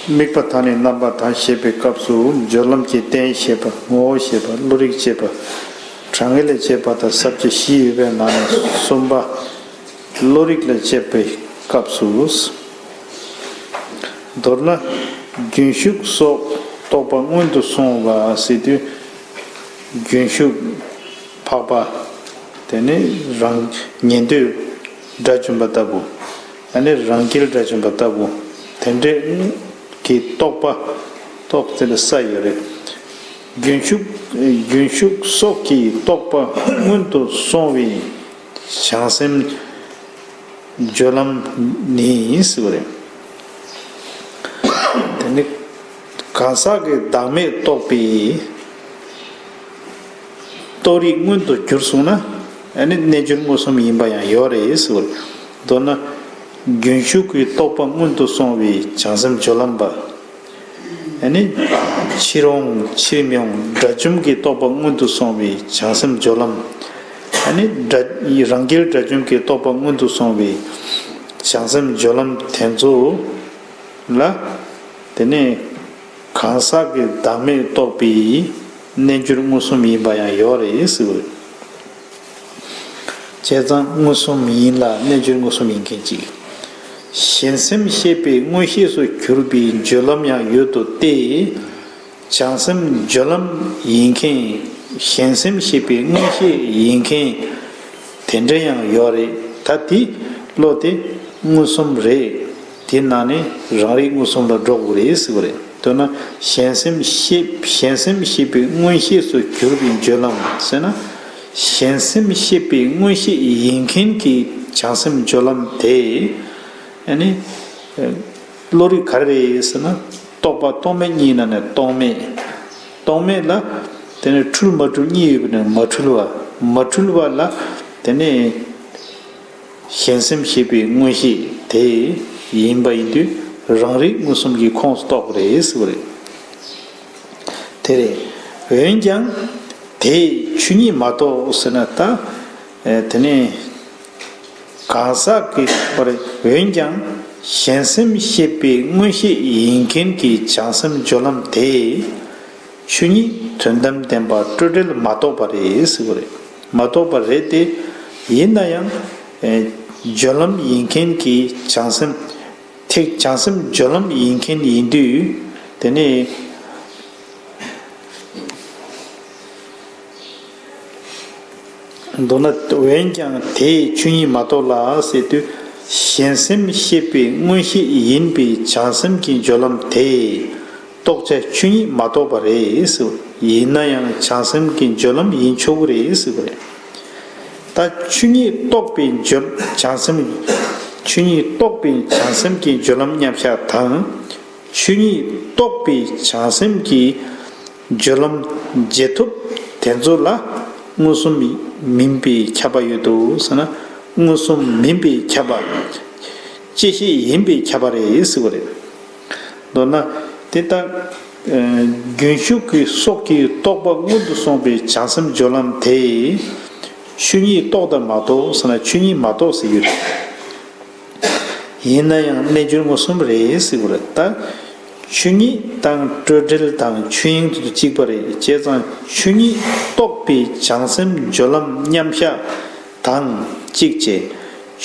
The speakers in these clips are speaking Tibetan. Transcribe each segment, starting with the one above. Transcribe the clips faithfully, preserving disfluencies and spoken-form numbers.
དམིགས་པ་དང་ནི་རྣམ་པ་དང་ཞེས་པའི་སྐབས་སུ་སྦྱོར་ལམ་གྱི་རྟེན་བཤད་པ། ངོ་བོ་བཤད་པ། བློ་རིག་བཤད་པ། གྲངས་ངེས་ལས་བཤད་པ་དང་ས་བཅད་བཞི་ཡོད་པའི་ནང་ནས་གསུམ་པ། བློ་རིག་ལ་བཤད་པའི་སྐབས་སུ། མདོར་ན། རྒྱུན་ཞུགས་སོགས་རྟོག་པ་སྔོན་དུ་སོང་བ་ཟེར་དུས། རྒྱུན་ཞུགས་འཕགས་པ། དེ་ནི་རང་ཉན་ཐོས་དགྲ་བཅོམ་པ་ལྟ་བུ། ཨ་ནི་རང་རྒྱལ་དགྲ་བཅོམ་པ་ལྟ་བུ། དེ་འདྲའི་གི་རྟོག་པ། རྟོག་དེ་ལ་ས་ཡོད་རེད། རྒྱུན་ཞུགས། རྒྱུན་ཞུགས་སོགས་ཀྱི་རྟོག་པ་སྔོན་དུ་སོང་བའི་བྱང་སེམས་སྦྱོར་ལམ་ནི་ཟེར་བ་རེད། དེ་ནི་གང་ཟག་གི་བདག་མེད་རྟོགས་པའི་རྟོགས་རིགས་མངོན་དུ་གྱུར་སོང་ན། ཨ་ནི་རྣལ་འབྱོར་མངོན་སུམ་ཡིན་པ་ཡང་ཡོད་རེད་ཟེར་བ་རེད། མདོར་ན། རྒྱུན་ཞུགས་ཀྱི་རྟོག་པ་སྔོན་དུ་སོང་བའི་བྱང་སེམས་སྦྱོར་ལམ་པ། ཨ་ནི་ཕྱིར་འོང་ཕྱིར་མི་འོང་དགྲ་བཅོམ་གྱི་རྟོག་པ་སྔོན་དུ་སོང་བའི་བྱང་སེམས་སྦྱོར་ལམ། ཨ་ནི་དགྲ་རང་རྒྱལ་དགྲ་བཅོམ་གྱི་རྟོག་པ་སྔོན་དུ་སོང་བའི་བྱང་སེམས་སྦྱོར་ལམ་དེ་ཚོ་ལ། དེ་ནས་གང་ཟག་གི་བདག་མེད་རྟོགས་པའི་རྣལ་འབྱོར་མངོན་སུམ་ཡིན་པ་ཡང་ཡོད་རེད་ཟེར་བ་རེད། བྱས་ཙང་མངོན་སུམ་ཡིན་ལ་རྣལ་འབྱོར་མངོན་སུམ་ཡིན་མཁན་གཅིག་གཞན་སེམས་ཤེས་པའི་མངོན་ཤེས་སུ་གྱུར་པའི་སྦྱོར་ལམ་ཡང་ཡོད་དོ་སྟེ། བྱང་སེམས་སྦྱོར་ལམ་ཡིན་མཁན། གཞན་སེམས་ཤེས་པའི་མངོན་ཤེས་ཡིན་མཁན། དེ་འདྲ་ཡང་ཡོད་རེད། ད་དེ་བློ་དེ་མངོན་སུམ་རེད། དེ་ནང་ནས་རང་རིག་མངོན་སུམ་ལ་འགྲོ་དགོས་རེད་ཟེར་བ་རེད། མདོར་ན་གཞན་སེམས་ཤེས། གཞན་སེམས་ཤེས་པའི་མངོན་ཤེས་སུ་གྱུར་པའི་སྦྱོར་ལམ་ཟེར་ན། གཞན་སེམས་ཤེས་པའི་མངོན་ཤེས་ཡིན་མཁན་གྱི་བྱང་སེམས་སྦྱོར་ལམ་དེ། ཨ་ནི། བློ་རིག་ག་རེ་རེད་ཟེར་ན། རྟོག་པ་རྟོག་མེད་གཉིས་ནང་ནས་རྟོག་མེད། རྟོག་མེད་ལ། དེ་ནས་འཁྲུལ་མ་འཁྲུལ་གཉིས་ཡོད་པའི་ནང་མ་འཁྲུལ་བ། མ་འཁྲུལ་བ་ལ། དེ་ནས། གཞན་སེམས་ཤེས་པའི་མངོན་ཤེས་དེ་ཡིན་པ་ཡིན་དུས་རང་རིག་མངོན་སུམ་གྱི་ཁོངས་སུ་གཏོགས་པ་རེད་ཟེར་བ་རེད། དེ་རེད། འོན་ཀྱང་དེས་ཆོས་ཉིད་མ་རྟོགས་ཟེར་ན་ད། དེ་ནས་གང་ཟག་གི་བར། འོན་ཀྱང་གཞན་སེམས་ཤེས་པའི་མངོན་ཤེས་ཡིན་མཁན་གྱི་བྱང་སེམས་སྦྱོར་ལམ་དེས། ཆོས་ཉིད་དོན་དམ་བདེན་པ་སྤྲོས་བྲལ་མ་རྟོགས་པ་རེད་ཟེར་བ་རེད། མ་རྟོགས་པ་རེད་དེ། ཡིན་ན་ཡང་། ཨེ། སྦྱོར་ལམ་ཡིན་མཁན་གྱི་བྱང་སེམས། ཐེག་བྱང་སེམས་སྦྱོར་ལམ་ཡིན་མཁན་ཡིན་དུས། དེ་ནས། མདོར་ན། འོན་ཀྱང་དེས་ཆོས་ཉིད་མ་རྟོགས་ལ་ཟེར་དུས། གཞན་སེམས་ཤེས་པའི་མངོན་ཤེས་ཡིན་པའི་བྱང་སེམས་ཀྱི་སྦྱོར་ལམ་དེས། རྟོགས་བྱ་ཆོས་ཉིད་མ་རྟོགས་པ་རེད་ཟེར། ཡིན་ན་ཡང་བྱང་སེམས་ཀྱི་སྦྱོར་ལམ་ཡིན་ཆོག་གི་རེད་ཟེར་བ་རེད། ད་ཆོས་ཉིད་རྟོགས་པའི་སྦྱོར། བྱང་སེམས། ཆོས་ཉིད་རྟོགས་པའི་བྱང་སེམས་ཀྱི་སྦྱོར་ལམ་མཉམ་གཞག་དང་། ཆོས་ཉིད་རྟོགས་པའི་བྱང་སེམས་ཀྱི་སྦྱོར་ལམ་རྗེས་ཐོབ་དེ་ཚོ་ལ་མངོན་སུམ་མིན་པའི་ཁྱབ་པ་ཡོད་དོ་ཟེར་ན། མངོན་སུམ་མིན་པའི་ཁྱབ་པ། བཅད་ཤེས་ཡིན་པའི་ཁྱབ་པ་རེད་ཟེར་བ་རེད། མདོར་ན་དེ་ལྟར། ཨ། རྒྱུན་ཞུགས་ཀྱི་སོགས་ཀྱི་རྟོག་པ་སྔོན་དུ་སོང་བའི་བྱང་སེམས་སྦྱོར་ལམ་དེས། ཆོས་ཉིད་རྟོགས་དང་མ་རྟོགས་ཟེར་ན། ཆོས་ཉིད་མ་རྟོགས་ཟེར་གྱི་ཡོད། ཡིན་ན་ཡང་རྣལ་འབྱོར་མངོན་སུམ་རེད་ཟེར་བ་རེད་ད། ཆོས་ཉིད་དང་སྤྲོས་བྲལ་དང་ཆོས་དབྱིངས་དེ་ཚོ་གཅིག་པ་རེད། བྱས་ཙང་ཆོས་ཉིད་རྟོགས་པའི་བྱང་སེམས་སྦྱོར་ལམ་མཉམ་གཞག་དང་གཅིག་བྱས།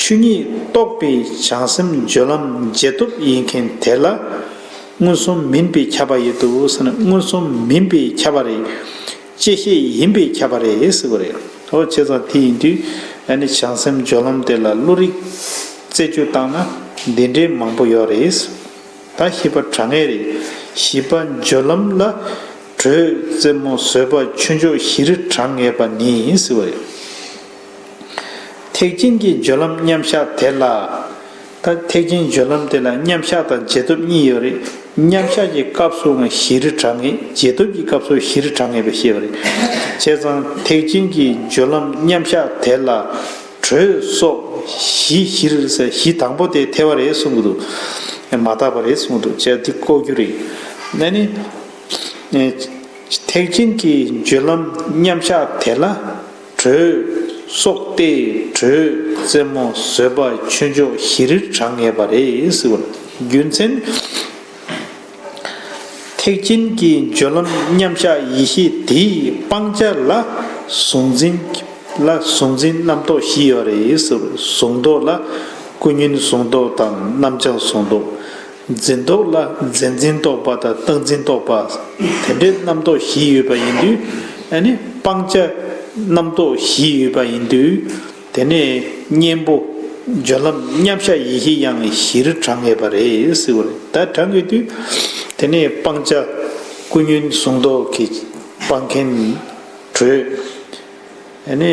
ཆོས་ཉིད་རྟོགས་པའི་བྱང་སེམས་སྦྱོར་ལམ་རྗེས་ཐོབ་ཡིན་མཁན་དེ་ལ་མངོན་སུམ་མིན་པའི་ཁྱབ་པ་ཡོད་དོ་ཟེར་ན། མངོན་སུམ་མིན་པའི་ཁྱབ་པ་རེད། བཅད་ཤེས་ཡིན་པའི་ཁྱབ་པ་རེད་ཟེར་བ་རེད། འོ། བྱས་ཙང་དེ་ཡིན་དུས། ཨ་ནི་བྱང་སེམས་སྦྱོར་ལམ་དེ་ལ་བློ་རིག་རྩད་གཅོད་བཏང་ན་འདི་འདྲའི་མང་པོ་ཡོད་རེད། ད་བཞི་པ་གྲངས་ངེས་རེད། བཞི་པ་སྦྱོར་ལམ་ལ། དྲོད། རྩེ་མོ། བཟོད་པ། ཆོས་མཆོག་བཞི་རུ་གྲངས་ངེས་པ་ནི་ཟེར་བ་རེད། ཐེག་ཆེན་གྱི་སྦྱོར་ལམ་མཉམ་གཞག་དེ་ལ། ད་ཐེག་ཆེན་སྦྱོར་ལམ་དེ་ལ་མཉམ་གཞག་དང་རྗེས་ཐོབ་གཉིས་ཡོད་རེད། མཉམ་གཞག་གི་སྐབས་སུ་ཡང་བཞི་རུ་གྲངས་ངེས། རྗེས་ཐོབ་ཀྱི་སྐབས་སུ་བཞི་རུ་གྲངས་ངེས་པ་ཞེས་པ་རེད། བྱས་ཙང་ཐེག་ཆེན་གྱི་སྦྱོར་ལམ་མཉམ་གཞག་དེ་ལ་དྲོད་སོགས་བཞི། བཞི་རུ་ཟེར། བཞི་དང་པོ་དེ་ཐལ་བ་རེད་གསུང་གི་འདུག་མ་དག་པ་རེད་གསུང་གི་འདུག་བྱས་འདི་ལྐོག་གྱུར་རེད། ཨ་ནི། ཐེག་ཆེན་གྱི་སྦྱོར་ལམ་མཉམ་གཞག་དེ་ལ། དྲོད་སོགས་ཏེ། དྲོད། རྩེ་མོ། བཟོད་པ། ཆོས་མཆོག་བཞི་རུ་གྲངས་ངེས་པ་རེད་ཟེར་བ། རྒྱུ་མཚན། ཐེག་ཆེན་གྱི་སྦྱོར་ལམ་མཉམ་གཞག་ཡེ་ཤེས་དེའི་སྤང་བྱ་ལ་གཟུང་འཛིན་ལ་གཟུང་འཛིན་རྣམ་རྟོག་བཞི་ཡོད་རེད་ཟེར། གཟུང་རྟོག་ལ་ཀུན་ཉོན་གཟུང་རྟོག་དང་རྣམ་བྱང་གཟུང་རྟོག་འཛིན་རྟོག་ལ་རྫས་འཛིན་རྟོག་པ་དང་རྟག་འཛིན་རྟོག་པ། དེ་འདྲའི་རྣམ་རྟོག་བཞི་ཡོད་པ་ཡིན་དུས། ཨ་ནི་སྤང་བྱ་རྣམ་རྟོག་བཞི་ཡོད་པ་ཡིན་དུས། དེ་ནས་གཉེན་པོ་སྦྱོར་ལམ་མཉམ་གཞག་ཡེ་ཤེས་ཡང་བཞིར་གྲངས་ངེས་པ་རེད་ཟེར་བ་རེད། ད་གྲངས་ངེས་དུས། དེ་ནས་སྤང་བྱ་ཀུན་ཉོན་གཟུང་རྟོག་གི་སྤང་མཁན་དྲོད། ཨ་ནི་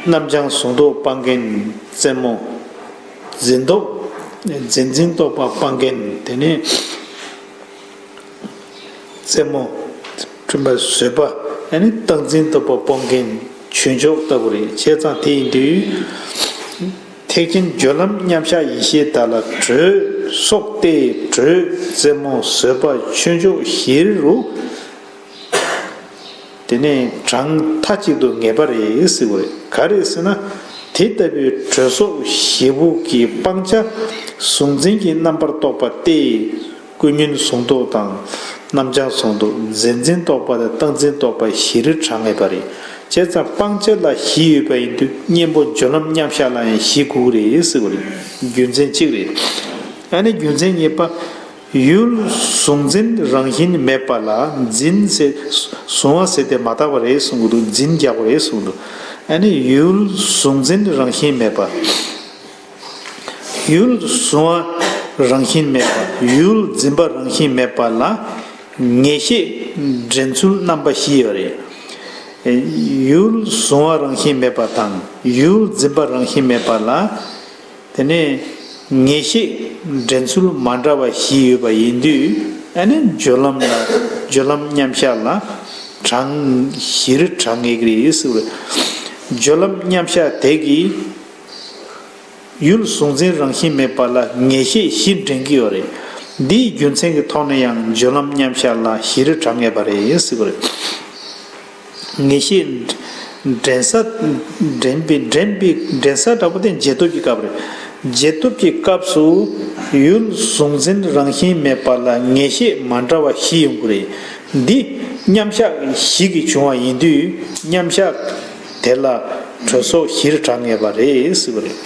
རྣམ་བྱང་གཟུང་རྟོག་སྤང་མཁན་རྩེ་མོ། འཛིན་རྟོག་རྫས་འཛིན་རྟོག་པ་སྤང་མཁན་དེ་ནས་རྩེ་མོ། སྤྲིན་པ་བཟོད་པ། ཨ་ནི་རྟག་འཛིན་རྟོག་པ་སྤོང་མཁན་ཆོས་མཆོག་ལྟ་བུ་རེད། བྱས་ཙང་དེ་ཡིན་དུས། ཐེག་ཆེན་སྦྱོར་ལམ་མཉམ་གཞག་ཡེ་ཤེས་དག་ལ་དྲོད་སོགས་ཏེ། དྲོད་རྩེ་མོ་བཟོད་པ་ཆོས་མཆོག་བཞིར་རུ། དེ་ནས་གྲངས་མཐའ་གཅིག་ཏུ་ངེས་པ་རེད་ཟེར་བ་རེད། ག་རེ་ཟེར་ན། དེ་ལྟ་བུའི་དྲོད་སོགས་བཞི་པོ་གི་སྤང་བྱ་གཟུང་འཛིན་གྱི་རྣམ་པར་རྟོག་པ་སྟེ། ཀུན་ཉོན་གཟུང་རྟོག་དང་རྣམ་བྱང་གཟུང་རྟོག་རྫས་འཛིན་རྟོག་པ་དང་རྟག་འཛིན་རྟོག་པ་བཞིར་གྲངས་ངེས་པ་རེད། བྱས་ཙང་སྤང་བྱ་ལ་བཞི་ཡོད་པ་ཡིན་དུས་གཉེན་པོ་སྦྱོར་ལམ་མཉམ་གཞག་ལ་ཡང་བཞི་དགོས་རེད་ཟེར་བ་རེད། རྒྱུ་མཚན་གཅིག་རེད། ཨ་ནི་རྒྱུ་མཚན་གཉིས་པ། ཡུལ་གཟུང་འཛིན་རང་བཞིན་མེད་པ་ལ་འཛིན་ཟེར། གཟུང་བ་ཟེར་ཏེ་མ་བཏགས་པ་རེད་གསུང་གི་འདུག་འཛིན་རྒྱག་པ་རེད་གསུང་གི་འདུག་ཨ་ནི་ཡུལ་གཟུང་འཛིན་རང་བཞིན་མེད་པ། ཡུལ་གཟུང་བ་རང་བཞིན་མེད་པ། ཡུལ་འཛིན་པ་རང་བཞིན་མེད་པ་ལ་ངེས་ཤེས་འདྲེན་ཚུལ་རྣམ་པ་བཞི་ཡོད་རེད། ཡུལ་གཟུང་བ་རང་བཞིན་མེད་པ་དང་ཡུལ་འཛིན་པ་རང་བཞིན་མེད་པ་ལ། དེ་ནས་ངེས་ཤེས་འདྲེན་ཚུལ་མ་འདྲ་བ་བཞི་ཡོད་པ་ཡིན་དུས། ཨ་ནི་སྦྱོར་ལམ་ལ་སྦྱོར་ལམ་མཉམ་གཞག་ལ་གྲངས་བཞིར་གྲངས་ངེས་ཀྱི་རེད་ཟེར་བ་རེད། སྦྱོར་ལམ་མཉམ་གཞག་དེ་གིས་ཡུལ་གཟུང་འཛིན་རང་བཞིན་མེད་པ་ལ་ངེས་ཤེས་བཞི་འདྲེན་གྱི་ཡོད་རེད། འདིའི་རྒྱུ་མཚན་གྱི་ཐོག་ནས་ཡང་སྦྱོར་ལམ་མཉམ་གཞག་ལ་བཞིར་གྲངས་ངེས་པ་རེད་ཟེར་བ་རེད། ངེས་ཤེས་འདྲེན་ས། འདྲེན་པའི་འདྲེན་པའི་འདྲེན་ས་འདྲ་པོ་དེ་རྗེས་ཐོབ་ཀྱི་སྐབས་རེད། རྗེས་ཐོབ་ཀྱི་སྐབས་སུ་ཡུལ་གཟུང་འཛིན་རང་བཞིན་མེད་པ་ལ་ངེས་ཤེས་མ་འདྲ་བ་བཞི་ཡོང་གི་རེད། འདི་མཉམ་གཞག་བཞི་གིས་བྱུང་བ་ཡིན་དུས་མཉམ་གཞག་དེ་ལ་དྲོད་སོགས་བཞིར་གྲངས་ངེས་པ་རེད་ཟེར་བ་རེད།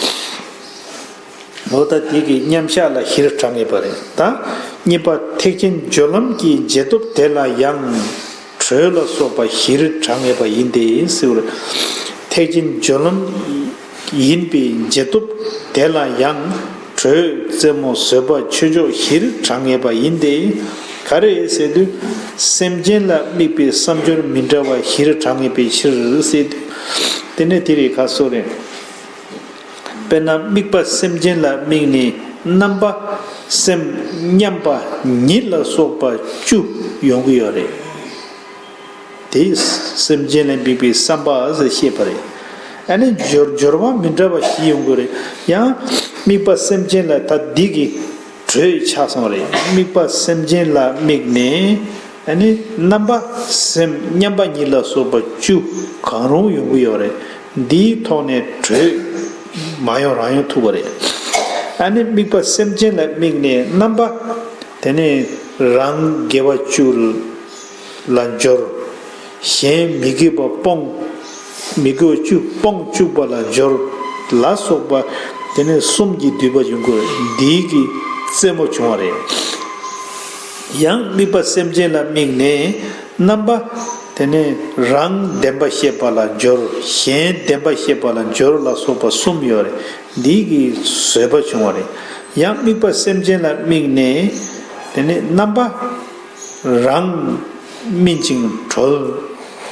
འོ་ད་དེ་གི་མཉམ་གཞག་ལ་བཞིར་གྲངས་ངེས་པ་རེད། ད་གཉིས་པ་ཐེག་ཆེན་སྦྱོར་ལམ་གྱི་རྗེས་ཐོབ་དེ་ལ་ཡང་དྲོད་ལ་སོགས་པ་བཞིར་གྲངས་ངེས་པ་ཡིན་ཏེ་ཟེར་བ་རེད། ཐེག་ཆེན་སྦྱོར་ལམ་ཡིན་པའི་རྗེས་ཐོབ་དེ་ལ་ཡང་དྲོད་རྩེ་མོ་བཟོད་པ་ཆོས་མཆོག་བཞིར་གྲངས་ངེས་པ་ཡིན་ཏེ། ག་རེ་ཟེར་དུས་སེམས་ཅན་ལ་དམིགས་པའི་བསམ་སྦྱོར་མི་འདྲ་བ་བཞིར་གྲངས་ངེས་པའི་ཕྱིར་ཟེར་དུས། དེ་ནས་དེ་རེད་ཁ་སོ་རེད། དཔེར་ན་དམིགས་པ་སེམས་ཅན་ལ་དམིགས་ནས་རྣམ་པ་སེམས་མཉམ་པ་ཉིད་ལ་སོགས་པ་བཅུ་ཡོང་གི་ཡོད་རེད། དེ་སེམས་ཅན་ལ་དམིགས་པའི་བསམ་པ་ཟེར་བཤད་པ་རེད། ཨ་ནི་སྦྱོར་སྦྱོར་བ་མི་འདྲ་བ་བཞི་ཡོང་གི་རེད། ཡང་དམིགས་པ་སེམས་ཅན་ལ་ད་འདི་གི་དྲོད་ཆགས་སོང་རེད། དམིགས་པ་སེམས་ཅན་ལ་དམིགས་ནས། ཨ་ནི་རྣམ་པ་སེམས་མཉམ་པ་ཉིད་ལ་སོགས་པ་བཅུ་གང་རུང་ཡོང་གི་ཡོད་རེད། འདིའི་ཐོག་ནས་དྲོད་མ་ཡོང་རང་ཡོང་ཐུབ་པ་རེད། ཨ་ནི་དམིགས་པ་སེམས་ཅན་ལ་དམིགས་ནས་རྣམ་པ་དེ་ནས་རང་དགེ་བ་བཅུ་ལ་སྦྱོར། གཞན་མི་དགེ་བ་སྤོང་། མི་དགེ་བ་བཅུ་སྤོང་བཅུག་པ་ལ་སྦྱོར་ལ་སོགས་པ་དེ་ནས་གསུམ་གྱིས་བསྡུས་པ་ཡོང་གི་རེད། འདིའི་གི་རྩེ་མོ་བྱུང་བ་རེད། ཡང་དམིགས་པ་སེམས་ཅན་ལ་དམིགས་ནས་རྣམ་པ་དེ་ནས་རང་བདེན་པ་བཤད་པ་ལ་སྦྱོར། གཞན་བདེན་པ་བཤད་པ་ལ་སྦྱོར་ལ་སོགས་པ་གསུམ་ཡོད་རེད། འདིའི་གི་བཟོད་པ་བྱུང་བ་རེད། ཡང་དམིགས་པ་སེམས་ཅན་ལ་དམིགས་ནས་དེ་ནས་རྣམ་པ་རང་སྨིན་ཅིང་གྲོལ་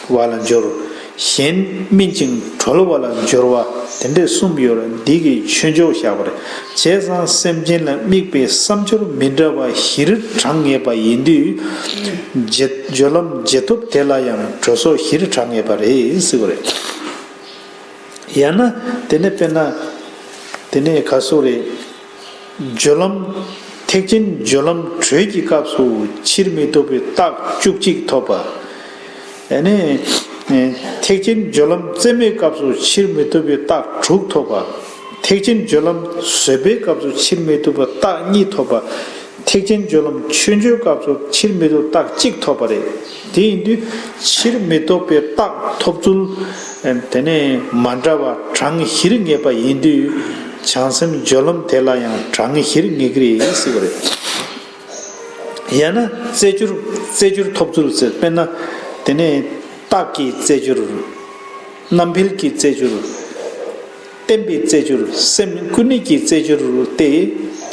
བ་ལ་སྦྱོར། གཞན་སྨིན་ཅིང་གྲོལ་བ་ལ་སྦྱོར་བ་དེ་འདྲས་གསུམ་ཡོད་རེད། འདི་གི་ཆོས་མཆོག་བཞག་པ་རེད། བྱས་ཙང་སེམས་ཅན་ལ་དམིགས་པའི་བསམ་སྦྱོར་མི་འདྲ་བ་བཞིར་གྲངས་ངེས་པ་ཡིན་དུས། རྗེ་སྦྱོར་ལམ་རྗེས་ཐོབ་དེ་ལ་ཡང་དྲོད་སོགས་བཞིར་གྲངས་ངེས་པ་རེད་ཟེར་བ་རེད། ཡང་ན་དེ་ནས་དཔེར་ན། དེ་ནས་ག་སོགས་རེད། སྦྱོར་ལམ། ཐེག་ཆེན་སྦྱོར་ལམ་དྲོད་ཀྱི་སྐབས་སུ་ཕྱིར་མི་ལྡོག་པའི་རྟགས་བཅུ་གཅིག་ཐོབ་པ། ཨ་ནི། ཐེག་ཆེན་སྦྱོར་ལམ་རྩེ་མོའི་སྐབས་སུ་ཕྱིར་མི་ལྡོག་པའི་རྟགས་དྲུག་ཐོབ་པ། ཐེག་ཆེན་སྦྱོར་ལམ་བཟོད་པའི་སྐབས་སུ་ཕྱིར་མི་ལྡོག་པའི་རྟགས་གཉིས་ཐོབ་པ། ཐེག་ཆེན་སྦྱོར་ལམ་ཆོས་འབྱུང་སྐབས་སུ་ཕྱིར་མི་ལྡོག་རྟགས་གཅིག་ཐོབ་པ་རེད། དེ་ཡིན་དུས་ཕྱིར་མི་ལྡོག་པའི་རྟགས་ཐོབ་ཚུལ་དེ་ནས་མ་འདྲ་བ་གྲངས་བཞིར་ངེས་པ་ཡིན་དུས། བྱང་སེམས་སྦྱོར་ལམ་དེ་ལ་ཡང་གྲངས་བཞིར་ངེས་ཀྱི་རེད་ཟེར་བ་རེད། ཡང་ན་རྩེ་སྦྱོར་རྩེ་སྦྱོར་ཐོབ་ཚུལ་ཟེར། དཔེར་ན་དེ་ནས་རྟགས་ཀྱི་རྩེ་སྦྱོར། རྣམ་འཕེལ་གྱི་རྩེ་སྦྱོར། བརྟན་པའི་རྩེ་སྦྱོར། སེམས་ཀུན་གནས་ཀྱི་རྩེ་སྦྱོར་ཏེ།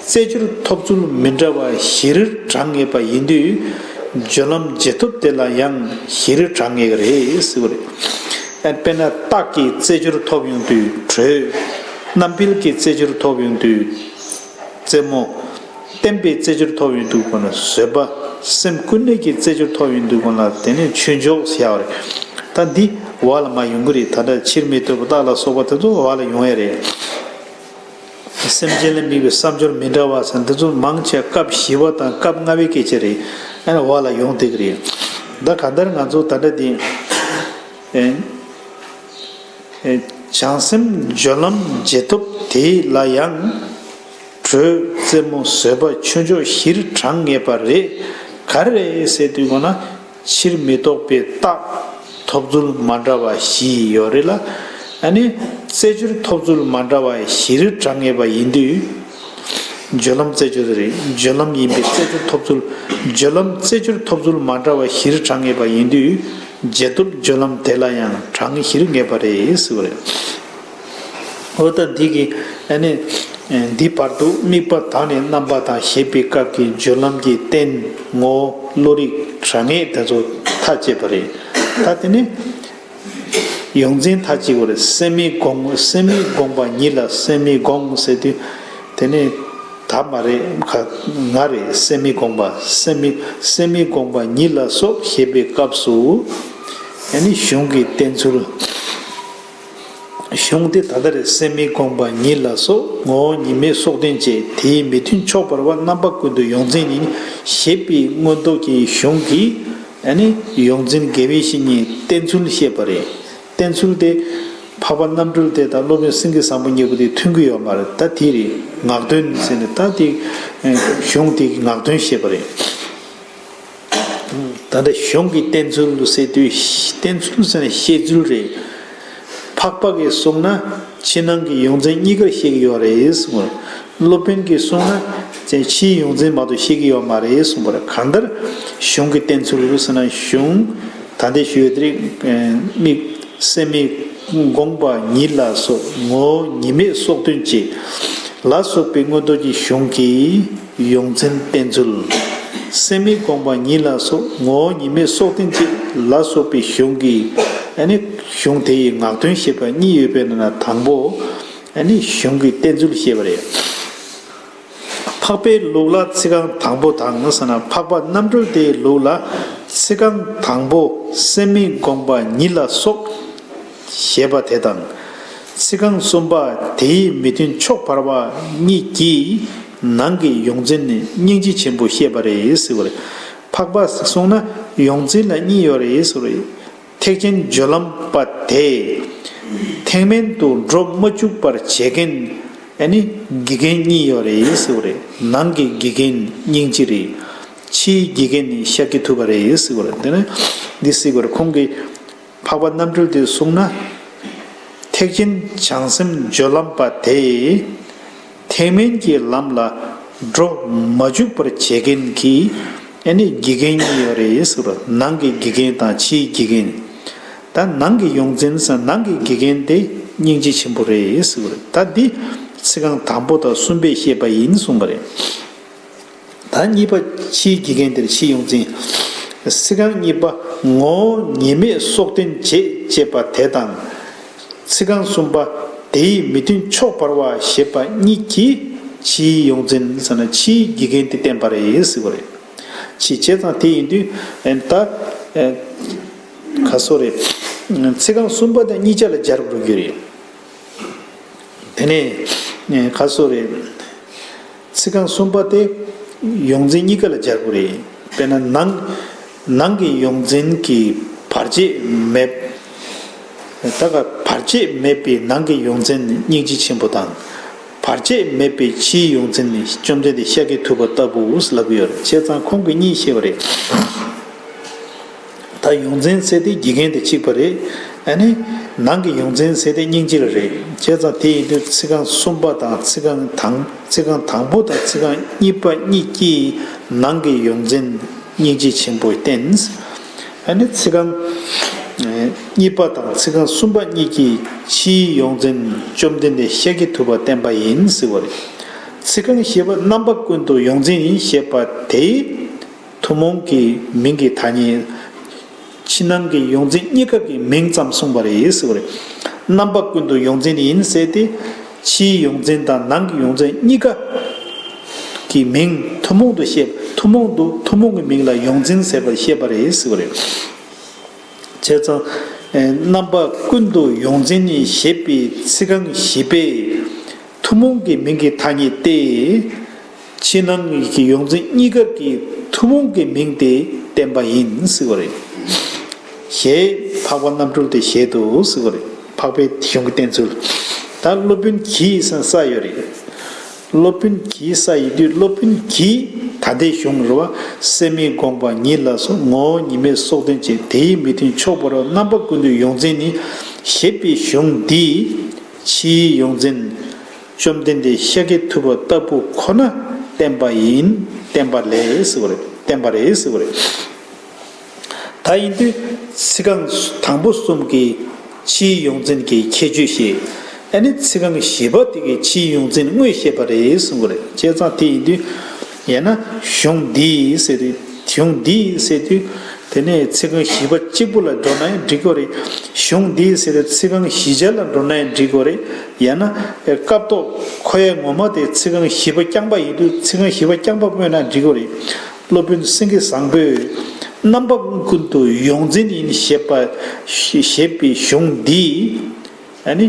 རྩེ་སྦྱོར་ཐོབ་ཚུལ་མི་འདྲ་བ་བཞིར་གྲངས་ངེས་པ་ཡིན་དུས། སྦྱོར་ལམ་རྗེས་ཐོབ་དེ་ལ་ཡང་བཞིར་གྲངས་ངེས་ཀྱི་རེད་ཟེར་བ་རེད། ཨ་དཔེར་ན་རྟགས་ཀྱི་རྩེ་སྦྱོར་ཐོབ་ཡོང་དུས་དྲོད། རྣམ་འཕེལ་གྱི་རྩེ་སྦྱོར་ཐོབ་ཡོང་དུས་རྩེ་མོ། བརྟན་པའི་རྩེ་སྦྱོར་ཐོབ་ཡོང་དུས་གོ་ན་བཟོད་པ། སེམས་ཀུན་གནས་ཀྱི་རྩེ་སྦྱོར་ཐོབ་ཡོང་དུས་གོ་ན་དེ་ནས་ཆོས་མཆོག་ཟེར་ཡ་རེད། ད་འདི་བར་ལ་མ་ཡོང་གི་རེད། ད་ལྟ་ཕྱིར་མི་ལྡོག་པའི་རྟགས་ལ་སོགས་པ་དེ་ཚོ་བར་ལ་ཡོང་ཡ་རེད། སེམས་ཅན་ལ་དམིགས་པའི་བསམ་སྦྱོར་མི་འདྲ་བ་ཟེར་འདི་ཚོ་མང་ཆེ་སྐབས་བཞི་པ་དང་སྐབས་ལྔ་པའི་སྐད་ཆ་རེད། ཨ་ནི་བར་ལ་ཡོང་བསྡད་ཀྱི་རེད། ད་གང་ལྟར་ང་ཚོ་ད་ལྟ་འདི་ཨེ་ཨེ་བྱང་སེམས་སྦྱོར་ལམ་རྗེས་ཐོབ་དེ་ལ་ཡང་། དྲོད། རྩེ་མོ། བཟོད་པ། ཆོས་མཆོག་བཞིར་གྲངས་ངེས་པ་རེད། ག་རེ་རེད་ཟེར་དུས་གོ་ན། ཕྱིར་མི་ལྡོག་པའི་རྟགས་ཐོབ་ཚུལ་མ་འདྲ་བ་བཞི་ཡོད་རེད་ལ། ཨ་ནི་རྩེ་སྦྱོར་ཐོབ་ཚུལ་མ་འདྲ་བ་བཞིར་གྲངས་ངེས་པ་ཡིན་དུས། སྦྱོར་ལམ་རྩེ་སྦྱོར་རེད། སྦྱོར་ལམ་ཡིན་པའི་རྩེ་སྦྱོར་ཐོབ་ཚུལ། སྦྱོར་ལམ་རྩེ་སྦྱོར་ཐོབ་ཚུལ་མ་འདྲ་བ་བཞིར་གྲངས་ངེས་པ་ཡིན་དུས། རྗེས་ཐོབ་སྦྱོར་ལམ་དེ་ལ་ཡང་གྲངས་བཞིར་ངེས་པ་རེད་ཟེར་བ་རེད། འོ་ད་འདི་གི་ཨ་ནི་འདི་བར་དུ་དམིགས་པ་དང་ནི་རྣམ་པ་དང་ཞེས་པའི་སྐབས་ཀྱི་སྦྱོར་ལམ་གྱི་རྟེན་ངོ་བོ་བློ་རིག་གྲངས་ངེས་དེ་ཚོ་མཐའ་དཔྱད་པ་རེད། ད་དེ་ནི་ཡོངས་འཛིན་མཐའ་དཔྱད་པ་རེད། སེམས་མི་སྒོམ། སེམས་མི་སྒོམ་པ་ཉིད་ལ་སེམས་མི་སྒོམ་ཟེར་དུས་དེ་ནི་ད་མ་རེད། ཁ་ང་རེད། སེམས་མི་སྒོམ་པ། སེམས་མི་སེམས་མི་སྒོམ་པ་ཉིད་ལ་སོགས་ཞེས་པའི་སྐབས་སུ་ཨ་ནི་གཞུང་གི་བསྟན་ཚུལ། གཞུང་དེ་ད་ལྟ་རེད། སེམས་མི་སྒོམ་པ་ཉིད་ལ་སོགས། ངོ་བོ་ཉིད་མེད་སོགས་དོན་བཅས། དེའི་མི་མཐུན་ཕྱོགས་བར་པ། རྣམ་པ་ཀུན་ཏུ་ཡོངས་འཛིན་ཡིན། ཞེས་པའི་མངོན་རྟོགས་ཀྱི་གཞུང་གིས་ཨ་ནི་ཡོངས་འཛིན་དགེ་བའི་བཤེས་གཉེན་བསྟེན་ཚུལ་བཤད་པ་རེད། བསྟེན་ཚུལ་དེ་འཕགས་པ་རྣམ་གྲོལ་དེ་དང་སློབ་དཔོན་སེང་གེ་བཟང་པོ་གཉིས་པོ་དེ་མཐུན་གྱི་ཡོད་མ་རེད། ད་དེ་རེད། ངག་འདོན་ཟེར་ནས་ད་དེ་གཞུང་དེ་གི་ངག་འདོན་བཤད་པ་རེད། ད་ལྟ་གཞུང་གི་བསྟན་ཚུལ་ཟེར་དུས་བསྟན་ཚུལ་ཟེར་ན་བཤད་ཚུལ་རེད། འཕགས་པ་གིས་གསུངས་ན་ཕྱི་ནང་གི་ཡོངས་འཛིན་གཉིས་ཀར་བཤད་ཀྱི་ཡོད་རེད་གསུངས་པ་རེད། སློབ་དཔོན་གྱིས་གསུངས་ན་ཕྱིའི་ཡོངས་འཛིན་མ་གཏོགས་བཤད་ཀྱི་ཡོད་མ་རེད་གསུངས་པ་རེད། གང་ལྟར་གཞུང་གི་བསྟན་ཚུལ་ཟེར་ན་གཞུང་ད་ལྟ་ཞུས་ཡོད་དེ་རེད། དམིགས། སེམས་མི་སྒོམ་པ་ཉིད་ལ་སོགས། ངོ་བོ་ཉིད་མེད་སོགས་དོན་བཅས་ལ་སོགས་པའི་མངོན་རྟོགས་ཀྱི་གཞུང་གིས་ཡོངས་འཛིན་བསྟན་ཚུལ། སེམས་མི་སྒོམ་པ་ཉིད་ལ་སོགས། ངོ་བོ་ཉིད་མེད་སོགས་དོན་བཅས་ལ་སོགས་པའི་གཞུང་གིས་ཨ་ནི་གཞུང་དེ་ཡི་ངག་དོན་བཤད་པ་གཉིས་ཡོད་པའི་ནང་ན་དང་པོ་ཨ་ནི་གཞུང་གི་བསྟན་ཚུལ་བཤད་པ་རེད། འཕགས་པའི་ལུགས་ལ་ཚིག་རྐང་དང་པོ་དང་ཟེར་ན། འཕགས་པ་རྣམ་གྲོལ་དེའི་ལུགས་ལ་ཚིག་རྐང་དང་པོ་སེམས་མི་སྒོམ་པ་ཉིད་ལ་སོགས་ཞེས་པ་དེ་དང་། ཚིག་རྐང་གསུམ་པ་དེའི་མི་མཐུན་ཕྱོགས་བར་པ་གཉིས་ཀྱིས་ནང་གི་ཡོངས་འཛིན་ནི་སྙིང་རྗེ་ཆེན་པོ་བཤད་པ་རེད་ཟེར་བ་རེད། འཕགས་པ་གསུངས་ན་ཡོངས་འཛིན་ལ་གཉིས་ཡོད་རེད་ཟེར་བ་རེད། ཐེག་ཆེན་སྦྱོར་ལམ་པ་དེས་ཐེག་དམན་དུ་འགྲོ་མ་བཅུག་པར་བྱེད་མཁན་ཨ་ནི་དགེ་རྒན་གཉིས་ཡོད་རེད་ཟེར་བ་རེད། ནང་གི་དགེ་རྒན་སྙིང་རྗེ་རེད། ཕྱིའི་དགེ་རྒན་ནི་ཤཱཀྱ་ཐུབ་པ་རེད་ཟེར་བ་རེད། དེ་ནི་འདི་ཟེར་བ་རེད། ཁོང་གིས་འཕགས་པ་རྣམ་གྲོལ་དེ་གསུངས་ན། ཐེག་ཆེན་བྱང་སེམས་སྦྱོར་ལམ་པ་དེས་ཐེག་དམན་གྱི་ལམ་ལ་འགྲོ་མ་བཅུག་པར་བྱེད་མཁན་གྱི་ཨ་ནི་དགེ་རྒན་གཉིས་ཡོད་རེད་ཟེར་བ་རེད། ནང་གི་དགེ་རྒན་དང་ཕྱིའི་དགེ་རྒན། ད་ནང་གི་ཡོངས་འཛིན་ཟེར་ནང་གི་དགེ་རྒན་དེ་སྙིང་རྗེ་ཆེན་པོ་རེད་ཟེར་བ་རེད། ད་འདི་ཚིག་རྐང་དང་པོ་དང་གསུམ་པས་བཤད་པ་ཡིན་གསུངས་པ་རེད། ད་གཉིས་པ་ཕྱིའི་དགེ་རྒན་དེར་ཕྱིའི་ཡོངས་འཛིན། ཚིག་རྐང་གཉིས་པ་ངོ་བོ་ཉིད་མེད་སོགས་དོན་བྱེད་ཅེས་པ་དེ་དང་། ཚིག་རྐང་གསུམ་པ་དེའི་མི་མཐུན་ཕྱོགས་བར་པ་ཞེས་པ་གཉིས་ཀྱིས་ཕྱིའི་ཡོངས་འཛིན་ཟེར་ན་ཕྱིའི་དགེ་རྒན་དེ་བསྟན་པ་རེད་ཟེར་བ་རེད། ཕྱིའི་བྱས་ཙང་དེ་ཡིན་དུས་ད་ག་སོ་རེད། ཚིག་རྐང་གསུམ་པ་དང་གཉིས་ཆ་ལ་སྦྱར་དགོས་རྒྱུ་རེད། དེ་ནས་ག་སོ་རེད། ཚིག་རྐང་གསུམ་པ་དེ་ཡོངས་འཛིན་གཉིས་ཀ་ལ་སྦྱར་དགོས་རེད། དཔེར་ན་ནང་ནང་གི་ཡོངས་འཛིན་གྱི་བར་ཆད་མེད། ད་ག་བར་ཆད་མེད་པའི་ནང་གི་ཡོངས་འཛིན་སྙིང་རྗེ་ཆེན་པོ་དང་། བར་ཆད་མེད་པའི་ཕྱིའི་ཡོངས་འཛིན་ནི་བཅོམ་ལྡན་འདས་ཤཱཀྱ་ཐུབ་པ་ལྟ་བུ་ལབ་ཀྱི་ཡོད་རེད། བྱས་ཙང་ཁོང་གིས་གཉིས་བཤད་པ་རེད། ད་ཡོངས་འཛིན་ཟེར་དེ་དགེ་རྒན་དེ་གཅིག་པ་རེད། ཨ་ནི་ནང་གི་ཡོངས་འཛིན་ཟེར་དེ་སྙིང་རྗེ་ལ་རེད། བྱས་ཙང་དེ་ཡིན་དུས་ཚིག་རྐང་གསུམ་པ་དང་ཚིག་རྐང་དང་ཚིག་རྐང་དང་པོ་དང་ཚིག་རྐང་གཉིས་པ་གཉིས་ཀྱིས་ནང་གི་ཡོངས་འཛིན་སྙིང་རྗེ་ཆེན་པོ་བསྟན། ཨ་ནི་ཚིག་རྐང་གཉིས་པ་དང་ཚིག་རྐང་གསུམ་པ་གཉིས་ཀྱིས་ཕྱིའི་ཡོངས་འཛིན་བཅོམ་ལྡན་འདས་ཤཱཀྱ་ཐུབ་པ་བསྟན་པ་ཡིན་ཟེར་བ་རེད། ཚིག་རྐང་བཞི་པ་རྣམ་པ་ཀུན་ཏུ་ཡོངས་འཛིན་ཡིན་ཞེས་པ་དེའི་ཐུན་མོང་གི་མིང་གི་ཐ་སྙད། ཕྱི་ནང་གི་ཡོངས་འཛིན་གཉིས་ཀ་གི་མིང་ཙམ་གསུངས་པ་རེད་ཟེར་བ་རེད། རྣམ་པ་ཀུན་ཏུ་ཡོངས་འཛིན་ཡིན་ཟེར་ཏེ། ཕྱིའི་ཡོངས་འཛིན་དང་ནང་གི་ཡོངས་འཛིན་གཉིས་ཀ་གི་མིང་ཐུན་མོང་དུ་བཤད། ཐུན་མོང་དུ་ཐུན་མོང་གི་མིང་ལ་ཡོངས་འཛིན་ཟེར་བར་བཤད་པ་རེད་ཟེར་བ་རེད། བྱས་ཙང་། ཨེ། རྣམ་པ་ཀུན་ཏུ་ཡོངས་འཛིན་ནི་ཞེས་པའི་ཚིག་རྐང་བཞི་པས་ཐུན་མོང་གི་མིང་གི་ཐ་སྙད་དེ། ཕྱི་ནང་གི་ཡོངས་འཛིན་གཉིས་ཀར་གྱི་ཐུན་མོང་གི་མིང་དེ་བསྟན་པ་ཡིན་ཟེར་བ་རེད། ཞེས་འཕགས་པ་རྣམ་གྲོལ་དེ་བཞེད་དོ་ཟེར་བ་རེད། འཕགས་པའི་གཞུང་གི་བསྟན་ཚུལ། ད་སློབ་དཔོན་གྱིས་ས་ས་ཡོད་རེད། སློབ་དཔོན་གྱིས་ས་ཡིན་དུས་སློབ་དཔོན་གྱིས་ད་ལྟའི་གཞུང་རུ་བ་སད་མི་དགོངས་པ་ཉིད་ལ་སོགས་ངོ་བོ་ཉིད་མེད་སོགས་དོན་བྱེད་དེའི་མི་མཐུན་ཕྱོགས་བར་བ་རྣམ་པ་ཀུན་ཏུ་ཡོངས་འཛིན་ནི་ཞེས་པའི་གཞུང་འདིས་ཕྱིའི་ཡོངས་འཛིན་བཅོམ་ལྡན་འདས་ཤཱཀྱ་ཐུབ་པ་ལྟ་བུ་ཁོ་ན་བསྟན་པ་ཡིན། བསྟན་པ་ལས་ཟེར་བ་རེད། བསྟན་པ་རེད་ཟེར་བ་རེད། ད་ཡིན་དུས་ཚིག་རྐང་དང་པོ་གསུམ་གྱི་ཕྱིའི་ཡོངས་འཛིན་གྱི་ཁྱད་ཆོས་བཤད། ཨ་ནི་ཚིག་རྐང་བཞི་པ་དེ་གའི་ཕྱིའི་ཡོངས་འཛིན་དངོས་བཤད་པ་རེད་གསུང་གི་རེད། བྱས་ཙང་དེ་ཡིན་དུས་ཡང་ན་གཞུང་འདིའི་ཟེར་དུས་གཞུང་འདིའི་ཟེར་དུས་དེ་ནས་ཚིག་རྐང་བཞི་པ་གཅིག་པུ་ལ་འགྲོ་ན་ཡང་འགྲིག་གི་རེད། གཞུང་འདིའི་ཟེར་དུས་ཚིག་རྐང་བཞི་ཆ་ལ་འགྲོ་ན་ཡང་འགྲིག་གི་རེད། ཡང་ན་སྐབས་ཐོག་ཁོ་ཡའི་ངོ་མ་དེ་ཚིག་རྐང་བཞི་པ་རྐྱང་པ་ཡིན་དུས་ཚིག་རྐང་བཞི་པ་རྐྱང་པ་སྨོས་ན་འགྲིག་གི་རེད། སློབ་དཔོན་སེང་གེ་བཟང་པོས་རྣམ་པ་ཀུན་ཏུ་ཡོངས་འཛིན་ཡིན་ཞེས་པ་ཞེས་པའི་གཞུང་འདིས་ཨ་ནི་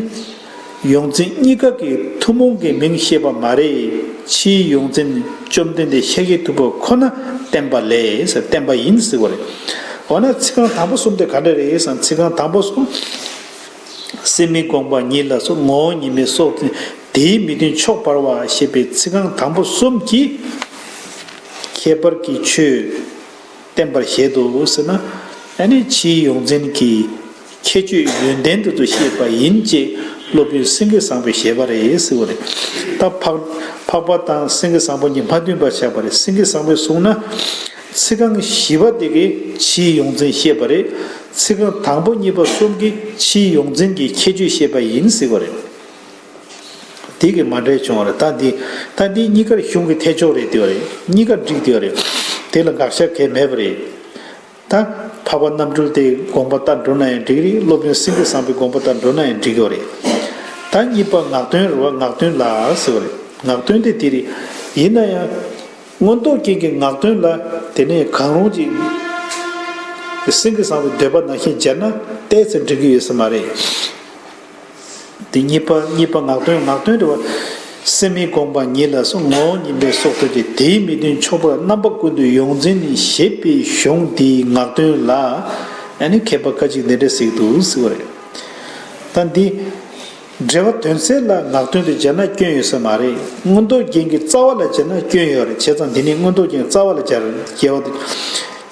ཡོངས་འཛིན་གཉིས་ཀ་གི་ཐུན་མོང་གི་མིང་བཤད་པ་མ་རེད། ཕྱིའི་ཡོངས་འཛིན་བཅོམ་ལྡན་འདས་ཤཱཀྱ་ཐུབ་པ་ཁོ་ན་བསྟན་པ་ལས་བསྟན་པ་ཡིན་ཟེར་བ་རེད། འོ་ན་ཚིག་རྐང་དང་པོ་གསུམ་དེ་ག་འདྲ་རེད་ཟེར་ན་ཚིག་རྐང་དང་པོ་གསུམ། སད་མི་དགོངས་པ་ཉིད་ལ་སོགས་ངོ་བོ་ཉིད་མེད་སོགས་དེའི་མི་མཐུན་ཕྱོགས་བར་བ་ཞེས་པའི་ཚིག་རྐང་དང་པོ་གསུམ་གྱིས་ཁྱད་པར་གྱི་ཆོས་བསྟན་པར་བཞེད་དོ་ཟེར་ན། ཨ་ནི་ཕྱིའི་ཡོངས་འཛིན་གྱི་ཁྱད་ཆོས་ཡོན་ཏན་དེ་ཚོ་བཤད་པ་ཡིན་ཅེས་སློབ་དཔོན་སེང་གེ་བཟང་པོས་བཞེད་པ་རེད་ཟེར་བ་རེད། ད་འཕགས་འཕགས་པ་དང་སེང་གེ་བཟང་པོ་གཉིས་མ་མཐུན་པར་བཞག་པ་རེད། སེང་གེ་བཟང་པོས་གསུངས་ན། ཚིག་རྐང་བཞི་པ་དེ་གིས་ཕྱིའི་ཡོངས་འཛིན་བཤད་པ་རེད། ཚིག་རྐང་དང་པོ་གཉིས་པ་གསུམ་གྱིས་ཕྱིའི་ཡོངས་འཛིན་གྱི་ཁྱད་ཆོས་བཤད་པ་ཡིན་ཟེར་བ་རེད། དེ་གི་མ་འདྲེས་བྱུང་བ་རེད། ད་འདི་ད་འདི་གཉིས་ཀར་གཞུང་གི་ཐད་ཕྱོགས་རེད་དེ་བ་རེད། གཉིས་ཀ་འགྲིག་དེ་བ་རེད། དེ་ལ་དགག་བཞག་གས་མེད་པ་རེད། ད་འཕགས་པ་རྣམ་གྲོལ་དེ་དགོངས་པ་ལྟར་འགྲོ་ན་ཡང་འགྲིག་རེད། སློབ་དཔོན་སེང་གེ་བཟང་པོའི་དགོངས་པ་ལྟར་འགྲོ་ན་ཡང་འགྲིག་གི་རེད། ད་གཉིས་པ་ངག་དོན་རེད་བ། ངག་དོན་ལ་ཟེར་བ་རེད། ངག་དོན་དེ་དེ་རེད། ཡིན་ན་ཡང་། མངོན་རྟོགས་རྒྱན་གྱི་ངག་དོན་ལ་དེ་ནས་གང་རུང་ཅིག་སེང་གེ་བཟང་པོའི་འདོད་པ་ནང་བཞིན་སྦྱར་ན་ཏོག་ཙམ་འགྲིག་གི་ཡོད་ས་མ་རེད། དེ་གཉིས་པ་གཉིས་པ་ངག་དོན་ངག་དོན་རེད་བ། སད་མི་དགོངས་པ་ཉིད་ལ་སོགས་ངོ་བོ་ཉིད་མེད་སོགས་དོན་གྱི་དེའི་མི་མཐུན་ཕྱོགས་པར་རྣམ་པ་ཀུན་ཏུ་ཡོངས་འཛིན་ནི་ཞེས་པའི་གཞུང་འདིའི་ངག་དོན་ལ་ཨ་ནི་མཁས་པ་ཁ་ཅིག་འདི་འདྲ་ཟེར་གྱི་འདུག་ཟེར་བ་རེད། ད་འདི། འགྲེལ་པ་དོན་གསལ་ལ་ངག་དོན་དུ་སྦྱར་ན་སྐྱོན་ཡོད་ས་མ་རེད། མངོན་རྟོགས་རྒྱན་གྱི་རྩ་བ་ལ་སྦྱར་ན་སྐྱོན་ཡོད་རེད། བྱས་ཙང་འདི་ནི་མངོན་རྟོགས་རྒྱན་རྩ་བ་ལ་སྦྱར་སྦྱར་བ་དེ།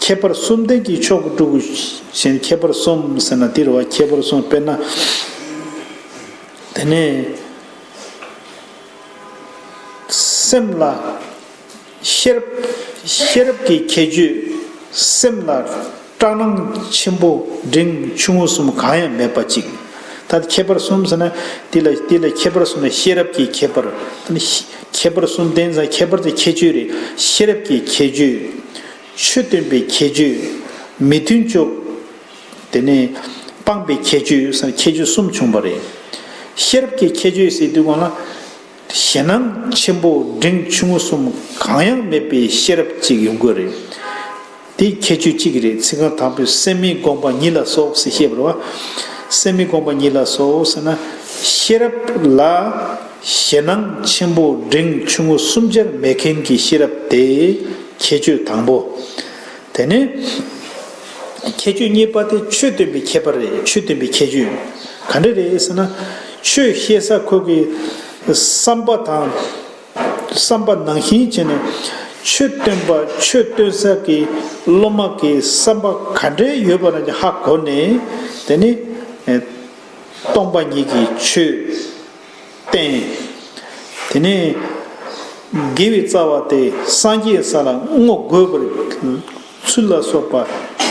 ཁྱད་པར་གསུམ་ལྡན་གྱི་ཕྱོགས་ཀྱི་སྤྲུལ་སྐུ་གཞན། ཁྱད་པར་གསུམ་ཟེར་ན་འདི་རེད་བ། ཁྱད་པར་གསུམ་དཔེར་ན། དེ་ནས། སེམས་ལ། ཤེས་རབ། ཤེས་རབ་ཀྱི་ཁྱད་ཆོས། སེམས་ལ་སྐྲག་སྣང་ཆེན་པོ་འབྲིང་ཆུང་ངུ་གསུམ་གང་ཡང་མེད་པ་གཅིག་ད་ཁྱད་པར་གསུམ་ཟེར་ན་དེ་ལ་དེ་ལ་ཁྱད་པར་གསུམ་ལ་ཤེས་རབ་ཀྱི་ཁྱད་པར། ད་ནི་ཤེས་ཁྱད་པར་གསུམ་ལྡན་ཟེར་ཁྱད་པར་དེ་ཁྱད་ཆོས་རེད། ཤེས་རབ་ཀྱི་ཁྱད་ཆོས། ཆོས་སྟོན་པའི་ཁྱད་ཆོས། མི་མཐུན་ཕྱོགས། དེ་ནས་སྤངས་པའི་ཁྱད་ཆོས་ཟེར་ཁྱད་ཆོས་གསུམ་བྱུང་བ་རེད། ཤེས་རབ་ཀྱི་ཁྱད་ཆོས་ཟེར་དུས་སྒང་ལ། ཞེད་སྣང་ཆེན་པོ་འབྲིང་ཆུང་ངུ་གསུམ་གང་ཡང་མེད་པའི་ཤེས་རབ་ཅིག་ཡོང་དགོས་རེད། དེ་ཁྱད་ཆོས་གཅིག་རེད། ཚིག་རྐང་དང་པོའི་སད་མི་དགོངས་པ་ཉིད་ལ་སོགས་ཞེས་བཤད་པ་རེད་བ། སད་མི་དགོངས་པ་ཉིད་ལ་སོགས་ཟེར་ན། ཤེས་རབ་ལ་ཞེད་སྣང་ཆེན་པོ་འབྲིང་ཆུང་ངུ་གསུམ་ཆར་མེད་མཁན་གྱི་ཤེས་རབ་དེ་ཁྱད་ཆོས་དང་པོ། དེ་ནས་ཁྱད་ཆོས་གཉིས་པ་དེ་ཆོས་སྟོན་པའི་ཁྱད་པར་རེད། ཆོས་སྟོན་པའི་ཁྱད་ཆོས་ག་འདྲ་རེད་ཟེར་ན། ཆོས་བཤད་ས་ཁོ་གི་ བསམ་པ་དང་། བསམ་པ་ནང་བཞིན་བྱས་ནས་ཆོས་སྟོན་པ་ཆོས་སྟོན་ས་གི་སློབ་མ་གི་བསམ་པ་ག་འདྲས་ཡོད་པ་ན་ཧ་གོ་ནས། དེ་ནས་སྟོང་པ་ཉིད་ཀྱི་ཆོས་བསྟན། དེ་ནས་དགེ་བའི་རྩ་བ་དེ་སངས་རྒྱས་ས་ལ་བསྔོ་དགོས་པར། ཚུལ་ལ་སོགས་པ་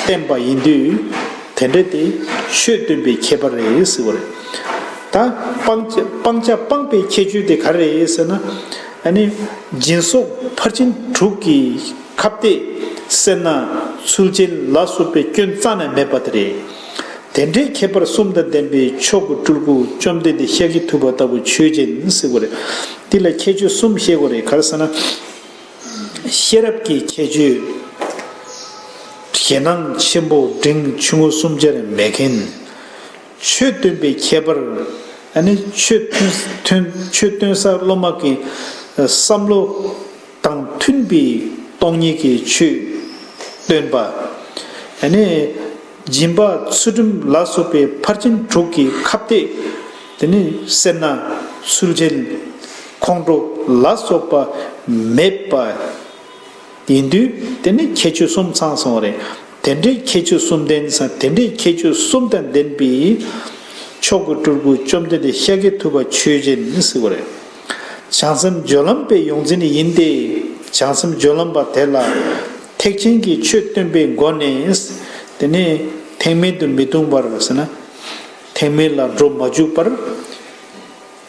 བསྟན་པ་ཡིན་དུས། དེ་འདྲ་དེ་ཆོས་སྟོན་པའི་ཁྱད་པར་རེད་ཟེར་བ་རེད། ད་སྤང་བྱ་སྤང་བྱ་སྤངས་པའི་ཁྱད་ཆོས་དེ་ག་རེ་རེད་ཟེར་ན། ཨ་ནི་སྦྱིན་སོགས་ཕར་ཕྱིན་དྲུག་གི་ཁ་གཏད། སེར་སྣ་ཚུལ་འཆལ་ལ་སོགས་པའི་སྐྱོན་རྩ་ནས་མེད་པ་དེ་རེད། དེ་འདྲའི་ཁྱད་པར་གསུམ་དང་ལྡན་པའི་མཆོག་གི་སྤྲུལ་སྐུ་བཅོམ་ལྡན་འདས་ཤཱཀྱ་ཐུབ་པ་ལྟ་བུ་ཆོས་ཅན་ཟེར་བ་རེད། འདི་ལ་ཁྱད་ཆོས་གསུམ་བཤད་དགོས་རེད། ག་རེ་ཟེར་ན། ཤེས་རབ་ཀྱི་ཁྱད་ཆོས། ཞེད་སྣང་ཆེན་པོ་འབྲིང་ཆུང་ངུ་གསུམ་ཆར་མེད་མཁན། ཆོས་སྟོན་པའི་ཁྱད་པར། ཨ་ནི་ཆོས་ཐོན་ཐོན་ཆོས་སྟོན་ས་སློབ་མ་གི་བསམ་བློ་དང་མཐུན་པའི་སྟོང་ཉིད་ཀྱི་ཆོས་སྟོན་པ། ཨ་ནི་སྦྱིན་པ་ཚུལ་ཁྲིམས་ལ་སོགས་པའི་ཕར་ཕྱིན་དྲུག་གི་ཁ་གཏད། དེ་ནི་སེར་སྣ་ཚུལ་འཆལ་ཁོང་ཁྲོ་ལ་སོགས་པ་མེད་པ་ཡིན་དུས། དེ་ནི་ཁྱད་ཆོས་གསུམ་ཚང་སོང་བ་རེད། དེ་འདྲའི་ཁྱད་ཆོས་གསུམ་ལྡན་ས། དེ་འདྲའི་ཁྱད་ཆོས་གསུམ་དང་ལྡན་པའི་མཆོག་གི་སྤྲུལ་སྐུ་བཅོམ་ལྡན་འདས་ཤཱཀྱ་ཐུབ་པ་ཆོས་ཅན་ཟེར་བ་རེད། བྱང་སེམས་སྦྱོར་ལམ་པའི་ཡོངས་འཛིན་ཡིན་ཏེ། བྱང་སེམས་སྦྱོར་ལམ་པ་དེ་ལ་ཐེག་ཆེན་གྱི་ཆོས་སྟོན་པའི་སྒོ་ནས། དེ་ནས་ཐེག་དམན་དུ་མི་ལྟུང་བར་ཟེར་ན། ཐེག་དམན་ལ་འགྲོ་མ་བཅུག་པར།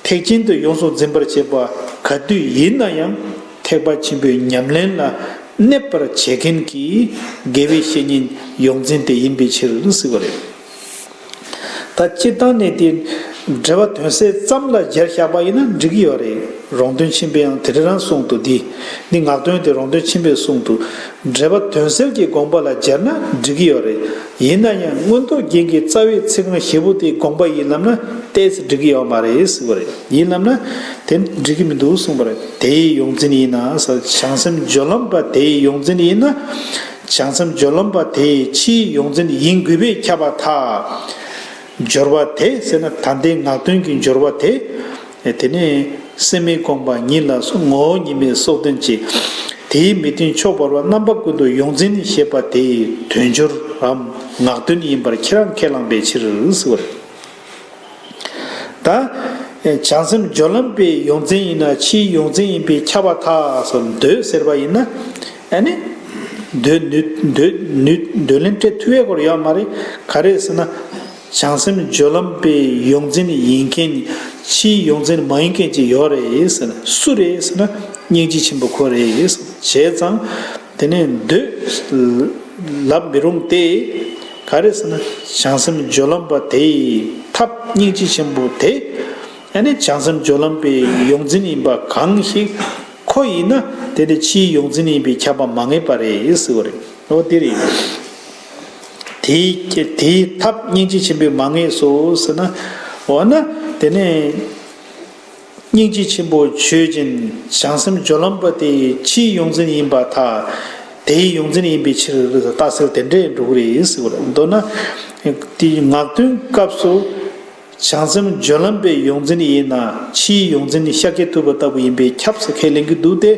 ཐེག་ཆེན་དུ་ཡོངས་སུ་འཛིན་པར་བྱེད་པ་ག་དུས་ཡིན་ན་ཡང་། ཐེག་པ་ཆེན་པོའི་ཉམས་ལེན་ལ་གནས་པར་བྱེད་མཁན་གྱི་དགེ་བའི་བཤེས་གཉེན་ཡོངས་འཛིན་དེ་ཡིན་པའི་ཕྱིར་ཟེར་བ་རེད། ད་སྤྱིར་བཏང་ནས་དེ་འགྲེལ་པ་དོན་གསལ་ཙམ་ལ་སྦྱར་བཞག་པ་ཡིན་ན་འགྲིག་གི་ཡོད་རེད། རོང་སྟོན་ཆེན་པོས་ཡང་དེ་འདྲ་རང་གསུངས་འདུག་འདི་འདི་ངག་དོན་དེ་རོང་སྟོན་ཆེན་པོས་གསུངས་འདུག་འགྲེལ་པ་དོན་གསལ་གྱི་དགོངས་པ་ལ་སྦྱར་ན་འགྲིག་གི་ཡོད་རེད། ཡིན་ན་ཡང་མངོན་རྟོགས་རྒྱན་གྱི་རྩ་བའི་ཚིག་རྐང་བཞི་པོ་དེའི་དགོངས་པ་ཡིན་ལབ་ན་ཏོག་ཙམ་འགྲིག་གི་ཡོད་མ་རེད་ཟེར་བ་རེད། ཡིན་ལབ་ན་དེ་འགྲིག་གི་མི་འདུག་གསུངས་པ་རེད། དེའི་ཡོངས་འཛིན་ཡིན་ན་ཟེར། བྱང་སེམས་སྦྱོར་ལམ་པ་དེའི་ཡོངས་འཛིན་ཡིན་ན། བྱང་སེམས་སྦྱོར་ལམ་པ་དེའི་ཕྱིའི་ཡོངས་འཛིན་ཡིན་དགོས་པས་ཁྱབ་པར་ཐལ། སྦྱོར་བ་དེ་ཟེར་ན་ད་ལྟའི་ངག་དོན་གྱི་སྦྱོར་བ་དེ། དེ་ནི་སེམས་མེད་དགོངས་པ་ཉིད་ལ་སོགས། ངོ་བོ་ཉིད་མེད་སོགས་དོན་གཅིག་དེའི་མི་མཐུན་ཕྱོགས་བར་པ་རྣམ་པ་ཀུན་ཏུ་ཡོངས་འཛིན་ཞེས་པ་དེའི་དོན་སྦྱོར་རམ་ངག་དོན་ཡིན་པར་ཁྱེད་རང་ཁས་བླངས་པའི་ཕྱིར་ཟེར་བ་རེད། ད་བྱང་སེམས་སྦྱོར་ལམ་པའི་ཡོངས་འཛིན་ཡིན་ན་ཕྱིའི་ཡོངས་འཛིན་ཡིན་པས་ཁྱབ་པར་ཐལ་སོགས་འདོད་ཟེར་བ་ཡིན་ན། ཨ་ནི་འདོད་ནུས་འདོད་ནུས་འདོད་ལན་སྤྲད་ཐུབ་ཡས་སྐོར་ཡོད་མ་རེད། ག་རེ་ཟེར་ན། བྱང་སེམས་སྦྱོར་ལམ་པའི་ཡོངས་འཛིན་ཡིན་མཁན་ཕྱིའི་ཡོངས་འཛིན་མ་ཡིན་མཁན་ཅིག་ཡོད་རེད་ཟེར་ན། སུ་རེད་ཟེར་ན་སྙིང་རྗེ་ཆེན་པོ་ཁོ་རེད་ཟེར། བྱས་ཙང་དེ་ནས་འདོད་ལབ་མི་རུང་སྟེ། ག་རེ་ཟེར་ན་བྱང་སེམས་སྦྱོར་ལམ་པ་དེའི་ཐབས་སྙིང་རྗེ་ཆེན་པོ་དེ། ཨ་ནི་བྱང་སེམས་སྦྱོར་ལམ་པའི་ཡོངས་འཛིན་ཡིན་པ་གང་ཞིག་ཁོ་ཡིན་ན་དེ་ནི་ཕྱིའི་ཡོངས་འཛིན་ཡིན་པས་ཁྱབ་པ་མ་ངེས་པ་རེད་ཟེར་བ་རེད། འོ་དེ་རེད། དེའི་དེའི་ཐབས་སྙིང་རྗེ་ཆེན་པོས་མ་ངེས་སོ་ཟེར་ན། འོ་ན་དེ་ནས་སྙིང་རྗེ་ཆེན་པོ་ཆོས་ཅན། བྱང་སེམས་སྦྱོར་ལམ་པ་དེ་ཕྱིའི་ཡོངས་འཛིན་ཡིན་པར་ཐལ། དེའི་ཡོངས་འཛིན་ཡིན་པའི་ཕྱིར་རྟགས་གསལ་དེ་འདྲས་འགྲོ་གི་རེད་ཟེར་བ་རེད། མདོར་ན་དེའི་ངག་དོན་སྐབས་སུ། བྱང་སེམས་སྦྱོར་ལམ་པའི་ཡོངས་འཛིན་ཡིན་ན་ཕྱིའི་ཡོངས་འཛིན་ནི་ཤཱཀྱ་ཐུབ་པ་ལྟ་བུ་ཡིན་པས་ཁྱབ་ཟེར་ཁས་ལེན་གྱི་འདུག་སྟེ།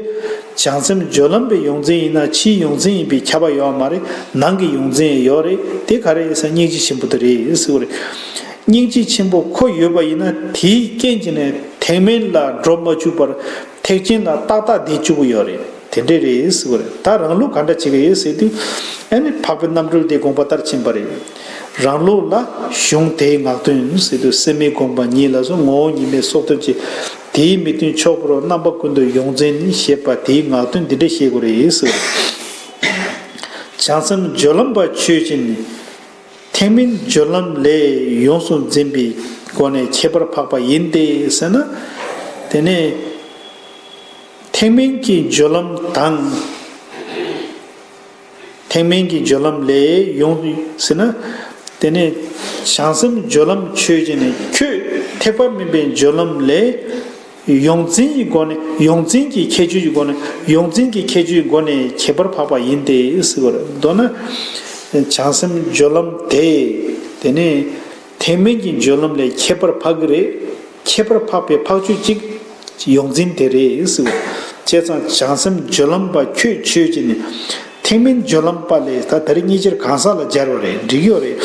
བྱང་སེམས་སྦྱོར་ལམ་པའི་ཡོངས་འཛིན་ཡིན་ན་ཕྱིའི་ཡོངས་འཛིན་ཡིན་པས་ཁྱབ་པ་ཡོད་མ་རེད། ནང་གི་ཡོངས་འཛིན་ཡང་ཡོད་རེད། དེ་ག་རེ་ཡིན་ཟེར་ན་སྙིང་རྗེ་ཆེན་པོ་དེ་རེད་ཟེར་བ་རེད། སྙིང་རྗེ་ཆེན་པོ་ཁོ་ཡོད་པ་ཡིན་ན་དེའི་རྐྱེན་གྱིས་ནི་ཐེག་དམན་ལ་འགྲོ་མ་བཅུག་པར་ཐེག་ཆེན་ལ་ཏག་ཏག་བསྡད་བཅུག་གི་ཡོད་རེད། དེ་འདྲས་རེད་ཟེར་བ་རེད། ད་རང་ལུགས་ག་འདྲ་བྱེད་ཀྱི་ཡོད་ཟེར་དུས། ཨ་ནི་འཕགས་པའི་རྣམ་གྲོལ་དེ་དགོངས་པ་ལྟར་ཕྱིན་པ་རེད། རང་ལུགས་ལ་གཞུང་དེའི་ངག་དོན་ཟེར་དུས་སེམས་མེད་དགོངས་པ་ཉིད་ལ་སོགས་ངོ་བོ་ཉིད་མེད་སོགས་དོན་གཅིག་དེའི་མི་མཐུན་ཕྱོགས་བར་པ་རྣམ་པ་ཀུན་ཏུ་ཡོངས་འཛིན་ཞེས་པ་དེའི་ངག་དོན་འདི་འདྲ་བཤད་དགོས་རེད་ཟེར་བ་རེད། བྱང་སེམས་སྦྱོར་ལམ་པ་ཆོས་ཅན། ཐེག་དམན་སྦྱོར་ལམ་ལས་ཡོངས་སུ་འཛིན་པའི་སྒོ་ནས་ཁྱད་པར་འཕགས་པ་ཡིན་ཏེ་ཟེར་ན། དེ་ནས་ཐེག་དམན་གྱི་སྦྱོར་ལམ་དང་། ཐེག་དམན་གྱི་སྦྱོར་ལམ་ལས་ཡོངས་ཟེར་ན། དེ་ནས་བྱང་སེམས་སྦྱོར་ལམ་ཆོས་ཅན། ནས་ཁྱོད་ཐེག་པ་དམན་པའི་སྦྱོར་ལམ་ལས། ཡོངས་འཛིན་གྱི་སྒོ་ནས། ཡོངས་འཛིན་གྱི་ཁྱད་ཆོས་ཀྱི་སྒོ་ནས། ཡོངས་འཛིན་གྱི་ཁྱད་ཆོས་ཀྱི་སྒོ་ནས་ཁྱད་པར་འཕགས་པ་ཡིན་ཏེ་ཟེར་བ་རེད། མདོར་ན། བྱང་སེམས་སྦྱོར་ལམ་དེ། དེ་ནས་ཐེག་དམན་གྱི་སྦྱོར་ལམ་ལས་ཁྱད་པར་འཕགས་ཀྱི་རེད། ཁྱད་པར་འཕགས་པའི་འཕགས་ཆོས་གཅིག་ཡོངས་འཛིན་དེ་རེད་ཟེར་བ། བྱས་ཙང་བྱང་སེམས་སྦྱོར་ལམ་པ་ཁྱོད་ཆོས་ཅན། ཐེག་དམན་སྦྱོར་ལམ་པ་ལས། ད་དེ་རིང་གཉིས་ཆར་གང་ཟག་ལ་སྦྱར་བ་རེད། འགྲིག་ཡོད་རེད།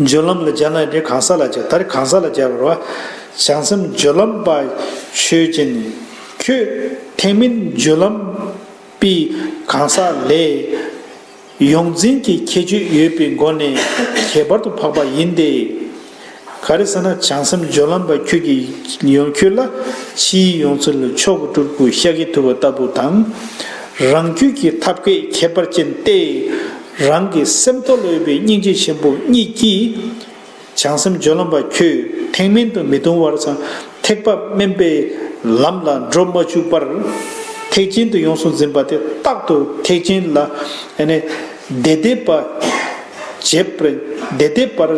སྦྱོར་ལམ་ལ་སྦྱར་ན་འདྲ། གང་ཟག་ལ་སྦྱར། ད་རེས་གང་ཟག་ལ་སྦྱར་བ་རེད་བ། བྱང་སེམས་སྦྱོར་ལམ་པ་ཆོས་ཅན། ཁྱོད་ཐེག་དམན་སྦྱོར་ལམ་པའི་གང་ཟག་ལས། ཡོངས་འཛིན་གྱི་ཁྱད་ཆོས་ཡོད་པའི་སྒོ་ནས་ཁྱད་པར་དུ་འཕགས་པ་ཡིན་ཏེ། ག་རེ་ཟེར་ན། བྱང་སེམས་སྦྱོར་ལམ་པ་ཁྱོད་ཀྱི་ཡོངས་ཁྱོད་ལ་ཕྱིའི་ཡོངས་འཛིན་ལ་མཆོག་གི་སྤྲུལ་སྐུ་ཤཱཀྱ་ཐུབ་པ་ལྟ་བུ་དང་། རང་རྒྱུད་ཀྱི་ཐབས་མཁས་ཁྱད་པར་ཅན་ཏེ། རང་གི་སེམས་རྟོགས་ལ་ཡོད་པའི་སྙིང་རྗེ་ཆེན་པོ་གཉིས་ཀྱིས། བྱང་སེམས་སྦྱོར་ལམ་པ་ཁྱོད་ཐེག་དམན་དུ་མི་ལྟུང་བར་སངས། ཐེག་པ་དམན་པའི་ལམ་ལ་འགྲོ་མ་བཅུག་པར། ཐེག་ཆེན་དུ་ཡོངས་སུ་འཛིན་པ་དེ་རྟག་ཏུ་ཐེག་ཆེན་ལ་ཨ་ནི་བདེ་བདེ་བར་བྱེད་པར། བདེ་བདེ་བར་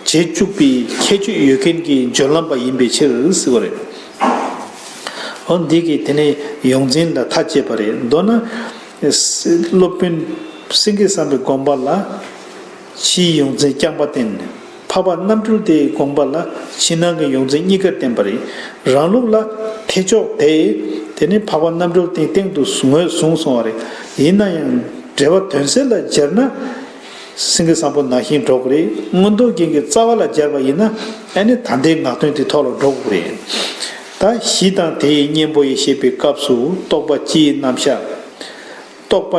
བྱེད་བཅུག་པའི་ཁྱད་ཆོས་ཡོད་མཁན་གྱི་སྦྱོར་ལམ་པ་ཡིན་པའི་ཕྱིར་ཟེར་བ་རེད། འོ་འདི་གིས་དེ་ནས་ཡོངས་འཛིན་ལ་མཐའ་བཅད་པ་རེད། མདོར་ན། སློབ་དཔོན་སེང་གེ་བཟང་པོའི་དགོངས་པ་ལ། ཕྱིའི་ཡོངས་འཛིན་རྐྱང་པ་བསྟན། འཕགས་པ་རྣམ་གྲོལ་དེའི་དགོངས་པ་ལ་ཕྱི་ནང་གི་ཡོངས་འཛིན་གཉིས་ཀ་བསྟན་པ་རེད། རང་ལུགས་ལ་ཐེག་མཆོག་དེས་དེ་ནི་འཕགས་པ་རྣམ་གྲོལ་སྟེང་སྟེང་དུ་ངོས་བཟུང་སོང་བ་རེད། ཡིན་ན་ཡང་འགྲེལ་པ་དོན་གསལ་ལ་སྦྱར་ན། སེང་གེ་བཟང་པོ་ནང་བཞིན་འགྲོ་གི་རེད། མངོན་རྟོགས་རྒྱན་གྱི་རྩ་བ་ལ་སྦྱར་བ་ཡིན་ན། ཨ་ནི་ད་ལྟའི་ངག་དོན་དེ་ཐོག་ལ་འགྲོ་དགོས་རེད། ད་གཞི་དང་དེའི་གཉེན་པོ་ཡི་ཞེས་པའི་སྐབས་སུ་རྟོག་པ་སྤྱིའི་རྣམ་གཞག་རྟོག་པ་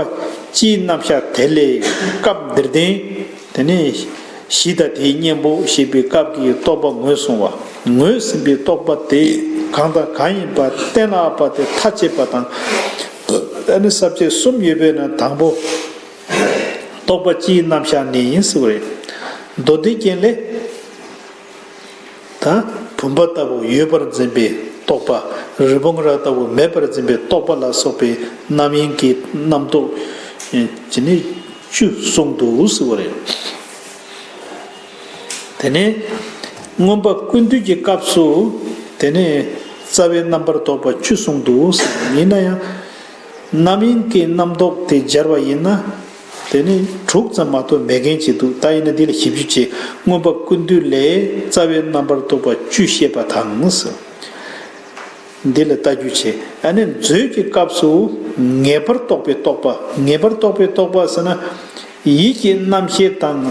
སྤྱིའི་རྣམ་གཞག་དེ་ལས་སྐབས་འདིར་བསྟན། དེ་ནས་གཞི་དང་དེའི་གཉེན་པོ་ཞེས་པའི་སྐབས་ཀྱི་རྟོག་པ་ངོས་བཟུང་བ། ངོས་ཟིན་པའི་རྟོག་པ་དེ་གང་དང་གང་ཡིན་པ་གཏན་ལ་དབབ་པ་དེ་མཐའ་བཅད་པ་དང་། ཨ་ནི་ས་བཅད་གསུམ་ཡོད་པའི་ནང་དང་པོ། རྟོག་པ་སྤྱིའི་རྣམ་གཞག་ནི་ཡིན་ཟེར་བ་རེད། མདོ་སྡེ་རྒྱན་ལས། ད་བུམ་པ་ལྟ་བུ་ཡོད་པར་འཛིན་པའི་རྟོག་པ། རི་བོང་རྭ་ལྟ་བུ་མེད་པར་འཛིན་པའི་རྟོག་པ་ལ་སོགས་པའི་རྣམ་གཡེང་གི་རྣམ་རྟོག་ཅི་ནི་བཅུ་གསུངས་འདུག་ཟེར་བ་རེད། དེ་ནས་མངོན་པ་ཀུན་བཏུས་ཀྱི་སྐབས་སུ། དེ་ནས་རྩ་བའི་རྣམ་པར་རྟོག་པ་བཅུ་གསུངས་འདུག་ཟེར། ཡིན་ན་ཡང་། རྣམ་གཡེང་གི་རྣམ་རྟོག་དེ་སྦྱར་བ་ཡིན་ན། དེ་ནི་དྲུག་ཙམ་མ་གཏོགས་མེད་མཁན་ཅིག་འདུག་ད་ཡིན་ན་འདི་ལ་ཞིབ་འཇུག་བྱེད། མངོན་པ་ཀུན་བཏུས་ལས་རྩ་བའི་རྣམ་པར་རྟོག་པ་བཅུ་བཤད་པ་དང་། འདི་ལ་ལྟ་རྒྱུ་བྱེད། ཨ་ནི་མཛོད་ཀྱི་སྐབས་སུ་ངེས་པར་རྟོགས་པའི་རྟོག་པ། ངེས་པར་རྟོགས་པའི་རྟོག་པ་ཟེར་ན། ཡིད་ཀྱི་རྣམ་ཤེས་དང་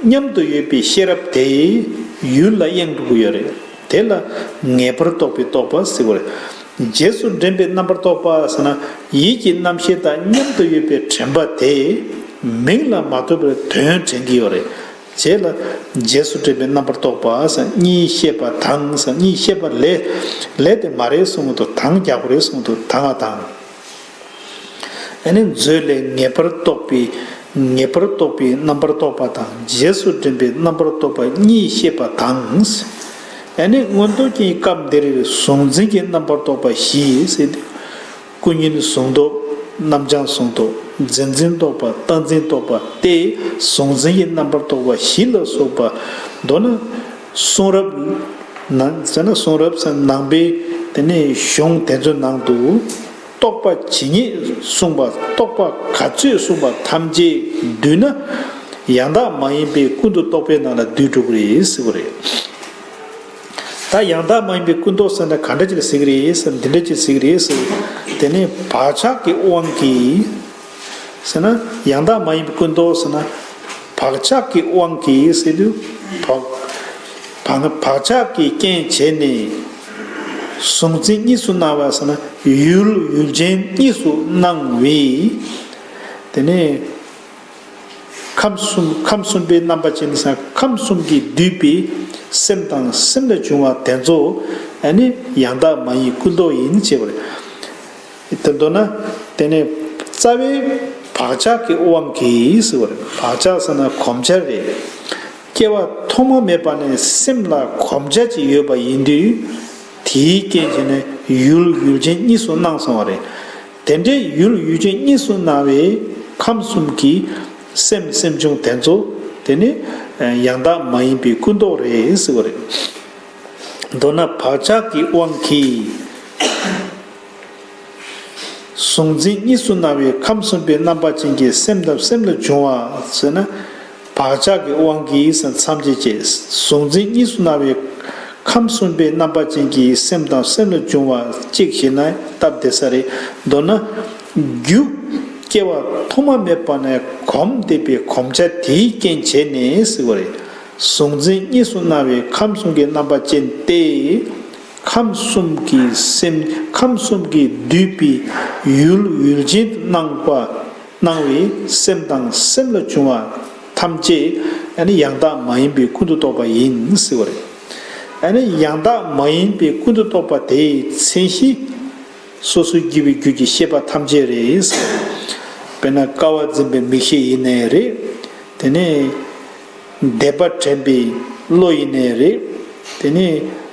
མཉམ་དུ་ཡོད་པའི་ཤེས་རབ་དེ་ཡུལ་ལ་གཡེང་འགྲོ་གི་ཡོད་རེད། དེ་ལ་ངེས་པར་རྟོགས་པའི་རྟོག་པ་ཟེར་བ་རེད། རྗེས་སུ་འདྲེན་པའི་རྣམ་པར་རྟོག་པ་ཟེར་ན། ཡིད་ཀྱི་རྣམ་ཤེས་དང་མཉམ་དུ་ཡོད་པའི་དྲན་པ་དེ་མིང་ལ་མ་ཐོས་པར་དོན་དྲན་གྱི་ཡོད་རེད། རྗེས་ལ་རྗེས་སུ་འདྲེན་པའི་རྣམ་པར་རྟོག་པ་ཟེར། གཉིས་བཤད་པ་དང་ཟེར། གཉིས་བཤད་པ་ལས། ལས་དེ་མ་རེད་གསུངས་འདུག་དང་རྒྱག་པ་རེད་གསུངས་འདུག་དང་ང་དང་། ཨ་ནི་མཛོད་ལས་ངེས་པར་རྟོགས་པའི། ངེས་པར་རྟོགས་པའི་རྣམ་པར་རྟོག་པ་དང་། རྗེས་སུ་འདྲེན་པའི་རྣམ་པར་རྟོག་པ་གཉིས་བཤད་པ་དང་། ཨ་ནི་མངོན་རྟོགས་ཀྱི་སྐབས་འདིར་གཟུང་འཛིན་གྱི་རྣམ་པར་རྟོག་པ་བཞི་ཟེར་ཏེ། ཀུན་ཉོན་གཟུང་རྟོག་རྣམ་བྱང་གཟུང་རྟོག་འཛིན་འཛིན་རྟོག་པ། རྟག་འཛིན་རྟོག་པ་སྟེ། གཟུང་འཛིན་གྱི་རྣམ་པར་རྟོག་པ་བཞི་ལ་སོགས་པ། མདོར་ན། གསུང་རབ་ནང་ཟེར་ན། གསུང་རབ་ཟེར་ན་ནང་པའི་དེ་ནས་གཞུང་དེ་ཚོའི་ནང་དུ། རྟོག་པ་ཇི་སྙེད་གསུངས་པ། རྟོག་པ་ག་ཚོད་གསུངས་པ་ཐམས་ཅད་བསྡུས་ན། ཡང་དག་མ་ཡིན་པའི་ཀུན་རྟོག་རྟོག་པའི་ནང་ལ་བསྡུས་འགྲོ་གི་རེད་ཟེར་བ་རེད། ད་ཡང་དག་མ་ཡིན་པའི་ཀུན་རྟོག་ཟེར་ན་ག་འདྲ་ཅིག་ལ་ཟེར་གི་རེད་ཟེར། འདི་འདྲ་ཅིག་ཟེར་གི་རེད་ཟེར། དེ་ནི་བག་ཆགས་ཀྱི་དབང་གིས། ཟེར་ན། ཡང་དག་མ་ཡིན་པའི་ཀུན་རྟོག་ཟེར་ན། བག་ཆགས་ཀྱི་དབང་གིས་ཟེར་དུས། བག་བག་བག་ཆགས་ཀྱི་རྐྱེན་བྱས་ནས། གཟུང་འཛིན་གཉིས་སུ་སྣང་བ་ཟེར་ན། ཡུལ་ཡུལ་ཅན་གཉིས་སུ་སྣང་བས། དེ་ནས། ཁམས་གསུམ། ཁམས་གསུམ་པའི་རྣམ་པ་ཅན་ཟེར་ན། ཁམས་གསུམ་གྱིས་བསྡུས་པའི་སེམས་དང་སེམས་ལས་བྱུང་བ་དེ་ཚོ། ཨ་ནི་ཡང་དག་མ་ཡིན་ཀུན་རྟོག་ཡིན་ཅེས་པ་རེད། དེ་མདོར་ན། དེ་ནས་རྩ་བའི་བག་ཆགས་ཀྱི་དབང་གིས་ཟེར་བ་རེད། བག་ཆགས་ཟེར་ན་གོམས་ཆ་རེད། སྐྱེ་བ་ཐོག་མ་མེད་པ་ནས་སེམས་ལ་གོམས་ཆ་ཅིག་ཡོད་པ་ཡིན་དུས། དེའི་རྐྱེན་བྱས་ནས་ཡུལ་ཡུལ་ཅན་གཉིས་སུ་སྣང་སོང་བ་རེད། དེ་འདྲའི་ཡུལ་ཡུལ་ཅན་གཉིས་སུ་སྣང་བའི་ཁམས་གསུམ་གྱི་སེམས་སེམས་བྱུང་དེ་ཚོ། དེ་ནི་ཡང་དག་མ་ཡིན་པའི་ཀུན་རྟོག་རེད་ཟེར་བ་རེད། མདོར་ན་བག་ཆགས་ཀྱི་དབང་གིས། གཟུང་འཛིན་གཉིས་སུ་སྣང་བའི་ཁམས་གསུམ་པའི་རྣམ་པ་ཅན་གྱི་སེམས་དང་སེམས་ལ་བྱུང་བ་ཟེར་ན། བག་ཆགས་ཀྱི་དབང་གིས་ཟེར་མཚམས་བཅད་བྱས། གཟུང་འཛིན་གཉིས་སུ་སྣང་བའི་ཁམས་གསུམ་གྱི། ཁམས་གསུམ་པའི་རྣམ་པ་ཅན་གྱི་སེམས་དང་སེམས་ལ་བྱུང་བ་གཅིག་བྱས་ན་སྟབས་བདེ་ས་རེད། མདོར་ན། རྒྱུ་སྐྱེ་བ་ཐོག་མ་མེད་པ་ནས་གོམས་བསྡད་པའི་གོམས་ཆ་དེའི་རྐྱེན་བྱས་ནས་ཟེར་བ་རེད། གཟུང་འཛིན་གཉིས་སུ་སྣང་བའི་ཁམས་གསུམ་གྱི་རྣམ་པ་ཅན་ཏེ། ཁམས་གསུམ་གྱི་སེམས། ཁམས་གསུམ་གྱིས་བསྡུས་པའི་ཡུལ་ཡུལ་ཅན་དུ་སྣང་བ། སྣང་བའི་སེམས་དང་སེམས་ལ་བྱུང་བ་ཐམས་ཅད་ཡང་དག་མ་ཡིན་པའི་ཀུན་ཏུ་རྟོག་པ་ཡིན་ཟེར་བ་རེད། ཡང་དག་མ་ཡིན་པའི་ཀུན་ཏུ་རྟོག་པ་དེའི་མཚན་གཞི། སོ་སོར་གྱེས་པའི་རྒྱུད་ཀྱི་ཤེས་པ་ཐམས་ཅད་རེད། དཔེར་ན་ཀ་བ་འཛིན་པའི་མིག་ཤེས་ཡིན་ནའི་རེད། དེ་ནས་འདོད་པ་དྲན་པའི་བློ་ཡིན་ནའི་རེད། དེ་ནས་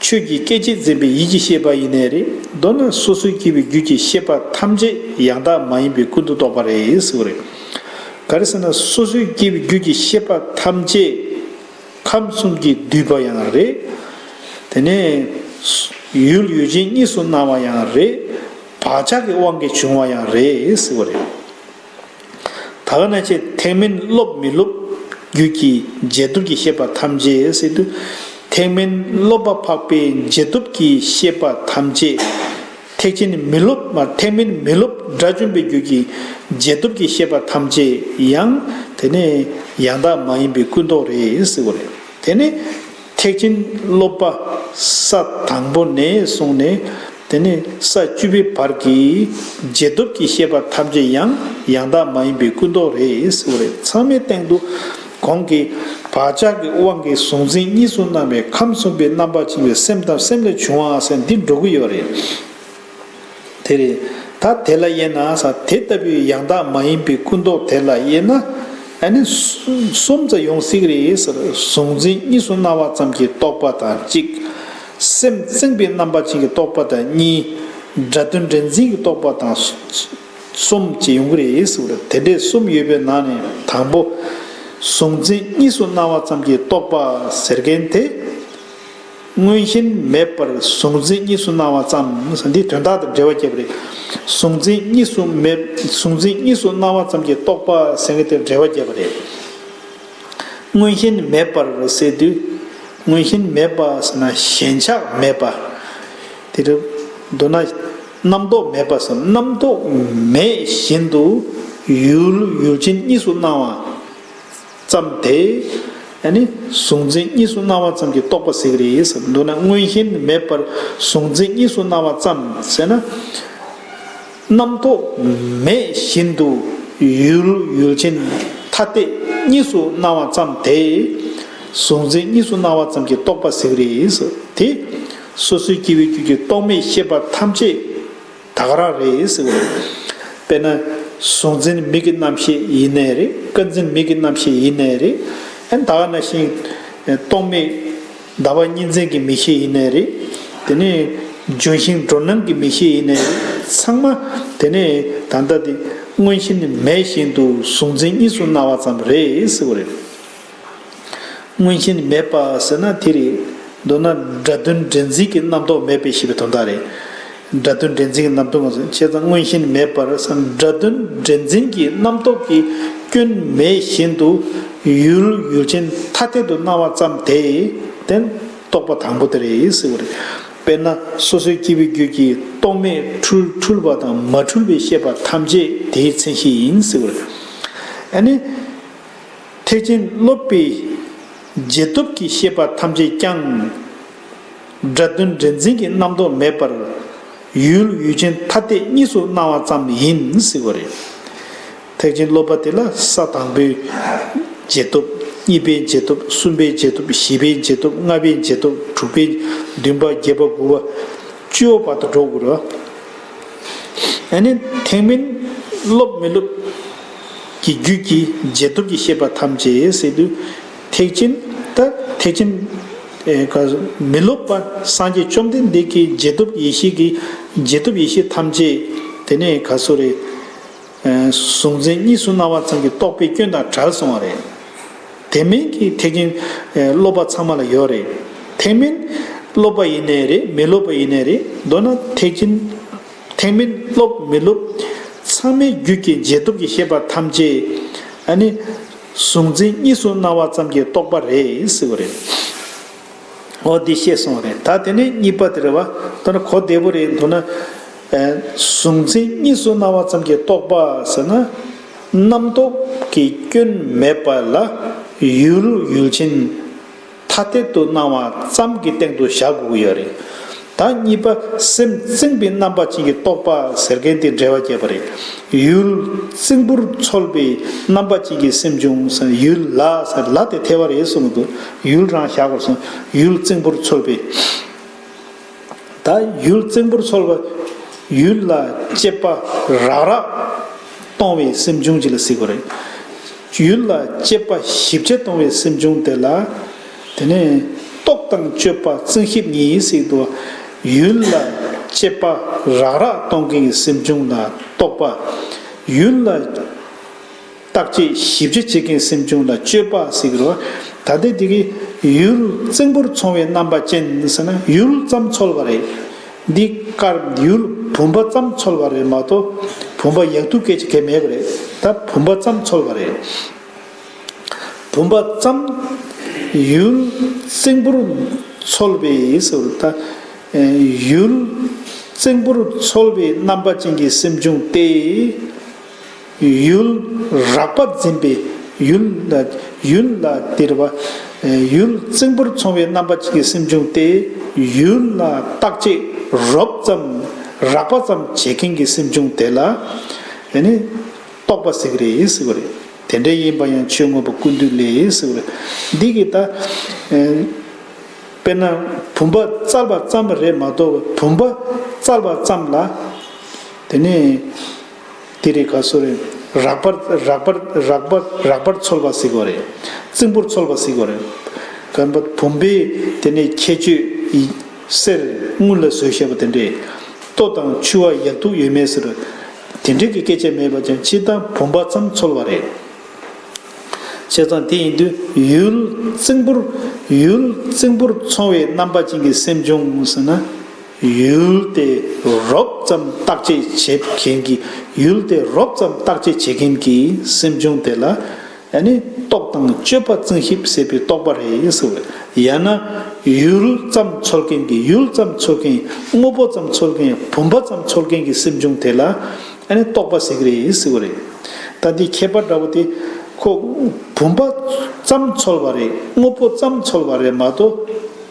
ཆོས་ཀྱི་སྐད་ཅིག་འཛིན་པའི་ཡིད་ཀྱི་ཤེས་པ་ཡིན་ནའི་རེད། མདོར་ན་སོ་སོར་གྱེས་པའི་རྒྱུད་ཀྱི་ཤེས་པ་ཐམས་ཅད་ཡང་དག་མ་ཡིན་པའི་ཀུན་ཏུ་རྟོག་པ་རེད་ཟེར་བ་རེད། ག་རེ་ཟེར་ན་སོ་སོར་གྱེས་པའི་རྒྱུད་ཀྱི་ཤེས་པ་ཐམས་ཅད། ཁམས་གསུམ་གྱིས་བསྡུས་པ་ཡང་རེད། དེ་ནས་ཡུལ་ཡུལ་ཅན་གཉིས་སུ་སྣང་བ་ཡང་རེད། བག་ཆགས་ཀྱི་དབང་གིས་བྱུང་བ་ཡང་རེད་ཟེར་བ་རེད། ད་ག་ནང་བཞིན་ཐེག་དམན་སློབ་མི་སློབ་རྒྱུད་ཀྱི་རྗེས་ཐོབ་ཀྱི་ཤེས་པ་ཐམས་ཅད་ཟེར་དུས། ཐེག་དམན་སློབ་པ་འཕགས་པའི་རྗེས་ཐོབ་ཀྱི་ཤེས་པ་ཐམས་ཅད། ཐེག་ཆེན་མི་སློབ་མ་ཐེག་དམན་མི་སློབ་དགྲ་བཅོམ་པའི་རྒྱུད་ཀྱི་རྗེས་ཐོབ་ཀྱི་ཤེས་པ་ཐམས་ཅད་ཡང་དེ་ནས་ཡང་དག་མ་ཡིན་པའི་ཀུན་རྟོག་རེད་ཟེར་བ་རེད། དེ་ནས་ཐེག་ཆེན་སློབ་པ་ས་དང་པོ་ནས་བཟུང་ནས་དེ་ནས་ས་བཅུ་པའི་བར་གྱི་རྗེས་ཐོབ་ཀྱི་ཤེས་པ་ཐམས་ཅད་ཡང་ཡང་དག་མ་ཡིན་པའི་ཀུན་རྟོག་རེད་ཟེར་བ་རེད། ཚང་མའི་སྟེང་དུ་གོང་གི་བག་ཆགས་ཀྱི་དབང་གིས་གཟུང་འཛིན་གཉིས་སུ་སྣང་བའི་ཁམས་གསུམ་པའི་རྣམ་པར་ཕྱིན་པའི་སེམས་དང་སེམས་ལས་བྱུང་བ་ཟེར་འདི་འགྲོ་གི་ཡོད་རེད། དེ་རེད། ད་དེ་ལ་དབྱེ་ན་ས་དེ་ལྟ་བུའི་ཡང་དག་མ་ཡིན་པའི་ཀུན་རྟོག་དེ་ལ་དབྱེ་ན་ཨ་ནི་གསུམ་ཙམ་ཡོང་སྲིད་རེད་ཟེར། གཟུང་འཛིན་གཉིས་སུ་སྣང་བ་ཙམ་གྱི་རྟོག་པ་དང་གཅིག་སེམས་བཙེམས་པའི་རྣམ་པ་ཅན་གྱི་རྟོག་པ་དང་གཉིས། སྒྲ་དོན་འདྲེན་འཛིན་གྱི་རྟོག་པ་དང་གསུམ་ཅེས་ཡོང་གི་རེད་ཟེར་བ་རེད། དེ་འདྲའི་གསུམ་ཡོད་པའི་ནང་ནས་དང་པོ། གཟུང་འཛིན་གཉིས་སུ་སྣང་བ་ཙམ་གྱི་རྟོག་པ་ཟེར་མཁན་དེ། མངོན་ཞེན་མེད་པར་གཟུང་འཛིན་གཉིས་སུ་སྣང་བ་ཙམ་ཟེར་འདི་དོན་དག་དང་འབྲེལ་བ་བརྒྱབ་པ་རེད། གཟུང་འཛིན་གཉིས་སུ་མེད། གཟུང་འཛིན་གཉིས་སུ་སྣང་བ་ཙམ་གྱི་རྟོག་པ་ཟེར་མཁན་དེ་འབྲེལ་བ་བརྒྱབ་པ་རེད། མངོན་ཞེན་མེད་པར་ཟེར་དུས། མངོན་ཞེན་མེད་པ་ཟེར་ན་ཞེན་ཆགས་མེད་པ། དེ་རུ་མདོར་ན་རྣམ་རྟོག་མེད་པ་ཟེར། རྣམ་རྟོག་མེད་བཞིན་དུ་ཡུལ་ཡུལ་ཅན་གཉིས་སུ་སྣང་བ་ཙམ་དེ། ཨ་ནི་གཟུང་འཛིན་གཉིས་སུ་སྣང་བ་ཙམ་གྱི་རྟོག་པ་ཟེར་གྱི་རེད་ཟེར། མདོར་ན་མངོན་ཞེན་མེད་པར་གཟུང་འཛིན་གཉིས་སུ་སྣང་བ་ཙམ་ཟེར་ན། རྣམ་རྟོག་མེད་བཞིན་དུ་ཡུལ་ཡུལ་ཅན་ཐ་དད་གཉིས་སུ་སྣང་བ་ཙམ་དེ། གཟུང་འཛིན་གཉིས་སུ་སྣང་བ་ཙམ་གྱི་རྟོག་པ་ཟེར་གྱི་རེད་ཟེར། དེ་སོ་སོའི་སྐྱེ་བོའི་རྒྱུད་ཀྱི་རྟོག་མེད་ཤེས་པ་ཐམས་ཅད་ད་ག་རང་རེད་ཟེར་བ་རེད། དཔེར་ན། གཟུང་འཛིན་མིག་གི་རྣམ་ཤེས་ཡིན་ནའི་རེད། སྐར་འཛིན་མིག་གི་རྣམ་ཤེས་ཡིན་ནའི་རེད། ཨ་ནི་ད་ག་ནང་བཞིན་རྟོག་མེད་ཟླ་བ་གཉིས་འཛིན་གྱི་མིག་ཤེས་ཡིན་ནའི་རེད། དེ་ནས་ལྗོན་ཤིང་འགྲོ་སྣང་གི་མིག་ཤེས་ཡིན་ནའི་རེད། ཚང་མ་དེ་ནས་ད་ལྟ་དེ་མངོན་ཞེན་མེད་བཞིན་དུ་གཟུང་འཛིན་གཉིས་སུ་སྣང་བ་ཙམ་རེད་ཟེར་བ་རེད། མངོན་ཞེན་མེད་པ་ཟེར་ན་དེ་རེད། མདོར་ན་སྒྲ་དོན་འདྲེན་འཛིན་གྱི་རྣམ་རྟོག་མེད་པའི་ཞེས་པའི་དོན་དག་རེད། སྒྲ་དོན་འདྲེན་འཛིན་གྱི་རྣམ་རྟོག་ཟེར་བྱས་ཙང་མངོན་ཞེན་མེད་པར་སྒྲ་དོན་འདྲེན་འཛིན་གྱི་རྣམ་རྟོག་གི་སྐྱོན་མེད་བཞིན་དུ་ཡུལ་ཡུལ་ཅན་ཐ་དད་དུ་སྣང་བ་ཙམ་དེ་དེ་རྟོག་པ་དང་པོ་དེ་རེད་ཟེར་བ་རེད། དཔེར་ན་སོ་སོའི་སྐྱེ་བོའི་རྒྱུད་ཀྱི་རྟོག་མེད་འཁྲུལ་འཁྲུལ་བ་དང་མ་འཁྲུལ་བའི་ཤེས་པ་ཐམས་ཅད་དེའི་མཚན་གཞི་ཡིན་ཟེར་བ་རེད། ཨ་ནི། ཐེག་ཆེན་སློབ་པའི་རྗེས་ཐོབ་ཀྱི་ཤེས་པ་ཐམས་ཅད་ཀྱང་། སྒྲ་དོན་འདྲེན་འཛིན་གྱི་རྣམ་རྟོག་མེད་པར་ཡུལ་ཡུལ་ཅན་ཐ་དད་གཉིས་སུ་སྣང་བ་ཙམ་ཡིན་ཟེར་བ་རེད། ཐེག་ཆེན་སློབ་པ་དེ་ལ་ས་དང་པོའི་རྗེས་ཐོབ། གཉིས་པའི་རྗེས་ཐོབ། གསུམ་པའི་རྗེས་ཐོབ། བཞི་པའི་རྗེས་ཐོབ། ལྔ་པའི་རྗེས་ཐོབ། དྲུག་པའི། བདུན་པ། བརྒྱད་པ། དགུ་པ། བཅུ་པ་བར་དུ་འགྲོ་དགོས་རེད། ཨ་ནི་ཐེག་དམན་སློབ་མི་སློབ་ཀྱི་རྒྱུད་ཀྱི་རྗེས་ཐོབ་ཀྱི་ཤེས་པ་ཐམས་ཅད་ཟེར་དུས། ཐེག་ཆེན་ད་ཐེག་ཆེན་ཨེ་ག་མི་སློབ་པ་སངས་རྒྱས་བཅོམ་ལྡན་འདས་ཀྱི་རྗེས་ཐོབ་ཡེ་ཤེས་ཀྱི་རྗེས་ཐོབ་ཡེ་ཤེས་ཐམས་ཅད་དེ་ནས་ག་སོ་རེ། ཨེ་གཟུང་འཛིན་གཉིས་སུ་སྣང་བ་ཙམ་གྱི་རྟོག་པའི་སྐྱོན་དང་བྲལ་སོང་བ་རེད། དེ་མིན་གྱི་ཐེག་ཆེན་ཨེ་སློབ་པ་ཚང་མ་ལ་ཡོད་རེད། ཐེག་དམན་སློབ་པ་ཡིན་ནའི་རེད། མི་སློབ་པ་ཡིན་ནའི་རེད། མདོར་ན་ཐེག་ཆེན་ཐེག་དམན་སློབ་མི་སློབ་ཚང་མའི་རྒྱུད་ཀྱི་རྗེས་ཐོབ་ཀྱི་ཤེས་པ་ཐམས་ཅད་ཨ་ནི་གཟུང་འཛིན་གཉིས་སུ་སྣང་བ་ཙམ་གྱི་རྟོག་པ་རེད་ཟེར་བ་རེད། འོ་འདི་བཤད་སོང་བ་རེད། ད་དེ་ནས་གཉིས་པ་དེ་རེད་བ། ད་ནི་གོ་བདེ་པོ་རེད་འདུག་ན། ཨེ། གཟུང་འཛིན་གཉིས་སུ་སྣང་བ་ཙམ་གྱི་རྟོག་པ་ཟེར་ན། རྣམ་རྟོག་གི་སྐྱོན་མེད་པ་ལ་ཡུལ་ཡུལ་ཅན་ཐ་དད་དུ་སྣང་བ་ཙམ་གྱི་སྟེང་དུ་བཞག་དགོས་ཀྱི་ཡོད་རེད། ད་གཉིས་པ་སེམས་བཙེམས་པའི་རྣམ་པ་ཅན་གྱི་རྟོག་པ་ཟེར་མཁན་དེ་འགྲེལ་བ་བརྒྱབ་པ་རེད། ཡུལ་བཙེམ་པོར་ཚོལ་བའི་རྣམ་པ་ཅན་གྱི་སེམས་བྱུང་ཟེར། ཡུལ་ལ་ཟེར་ལ་དེ་ཐལ་བ་རེད་གསུངས་འདུག་ཡུལ་རང་བཞག་དགོས་གསུངས། ཡུལ་བཙེམ་པོར་ཚོལ་བའི། ད་ཡུལ་བཙེམ་པོར་ཚོལ་བ། ཡུལ་ལ་དཔྱད་པ་རགས་རགས་གཏོང་བའི་སེམས་བྱུང་ཅིག་ལ་ཟེར་དགོས་རེད། ཡུལ་ལ་དཔྱད་པ་ཞིབ་ཆ་གཏོང་བའི་སེམས་བྱུང་དེ་ལ། དེ་ནས་རྟོག་དང་དཔྱོད་པ་བཙན་ཤེད་གཉིས་ཟེར་འདུག་ཡུལ་ལ་དཔྱད་པ་རགས་རགས་གཏོང་མཁན་གྱི་སེམས་བྱུང་ལ་རྟོག་པ། ཡུལ་ལ་བརྟག་དཔྱད་ཞིབ་ཆ་བྱེད་མཁན་སེམས་བྱུང་ལ་དཔྱོད་པ་ཟེར་གྱི་རེད་བ། ད་ལྟའི་དེ་གི་ཡུལ་བཙན་པོར་མཚུངས་པའི་རྣམ་པ་ཅན་ཟེར་ན་ཡུལ་ཙམ་ཚོལ་བ་རེད། འདི་ཀར་ཡུལ་བུམ་པ་ཙམ་ཚོལ་བ་རེད་མ་གཏོགས་བུམ་པ་ཡག་སྡུག་སྐད་ཆ་གང་ཡང་མེད་པ་རེད། ད་བུམ་པ་ཙམ་ཚོལ་བ་རེད། བུམ་པ་ཙམ། ཡུལ་བཙན་པོར་ཚོལ་བའི་ཟེར་བ་ད། ཡུལ་བཙན་པོར་ཚོལ་བའི་རྣམ་པ་ཅན་གྱི་སེམས་བྱུང་སྟེ། ཡུལ་རགས་པ་འཛིན་པའི་ཡུལ་ལ་ཡུལ་ལ་དེར་བ། ཡུལ་བཙན་པོར་མཚུངས་པའི་རྣམ་པ་ཅན་གྱི་སེམས་བྱུང་སྟེ། ཡུལ་ལ་བརྟག་དཔྱད་རོབ་ཙམ་རགས་པ་ཙམ་བྱེད་མཁན་གྱི་སེམས་བྱུང་དེ་ལ། ཡ་ནི། རྟོག་པ་ཟེར་གྱི་རེད་ཟེར་བ་རེད། དེ་འདྲ་ཡིན་པ་ཡང་ཆོས་མངོན་པ་ཀུན་བཏུས་ལས་ཟེར་བ་རེད། འདི་གི་ད། དཔེར་ན། བུམ་པ་བཙལ་བ་ཙམ་རེད་མ་གཏོགས་བུམ་པ་བཙལ་བ་ཙམ་ལ། དེ་ནས། དེ་རེད་ག་སོ་རེད། རགས་པར་རགས་པར་རགས་པར་རགས་པར་ཚོལ་བ་ཟེར་གྱི་རེད། བཙན་པོར་ཚོལ་བ་ཟེར་གྱི་རེད། གང་པ་བུམ་པའི་དེ་ནས་ཁྱད་ཆོས་ཡི་གསེར་དངུལ་ལ་བཟོས་བཞག་པ་དེ་འདྲས། ལྟོ་དང་ཕྱུ་པ་ཡག་སྡུག་ཡོད་མེད་ཟེར། དེ་འདྲས་ཀྱི་སྐད་ཆ་མེད་པ་ཅན་སྤྱིར་བཏང་བུམ་པ་ཙམ་ཚོལ་བ་རེད། བྱས་ཙང་དེ་ཡིན་དུས་ཡུལ་བཙན་པོར་ཡུལ་བཙན་པོར་མཚུངས་པའི་རྣམ་པ་ཅན་གྱི་སེམས་བྱུང་ཟེར་ན། ཡུལ་དེ་རོབ་ཙམ་བརྟག་དཔྱད་བྱེད་མཁན་གྱི་ཡུལ་དེ་རོབ་ཙམ་བརྟག་དཔྱད་བྱེད་མཁན་གྱི་སེམས་བྱུང་དེ་ལ། ཨ་ནི་རྟོག་དང་དཔྱོད་པ་བཙན་ཤེད་ཟེར་བའི་རྟོག་པ་རེད་ཟེར་བ། ཡང་ན་ཡུལ་ཙམ་ཚོལ་མཁན་གྱི་ཡུལ་ཙམ་ཚོལ་མཁན་དངོས་པོ་ཙམ་ཚོལ་མཁན་བུམ་པ་ཙམ་ཚོལ་མཁན་གྱི་སེམས་བྱུང་དེ་ལ་ཨ་ནི་རྟོག་པ་ཟེར་གྱི་རེད་ཟེར་བ་རེད། ད་འདི་ཁྱད་པར་འདྲ་བོ་དེ་ཁོ་བུམ་པ་ཙམ་ཚོལ་བ་རེད། དངོས་པོ་ཙམ་ཚོལ་བ་རེད་མ་གཏོགས།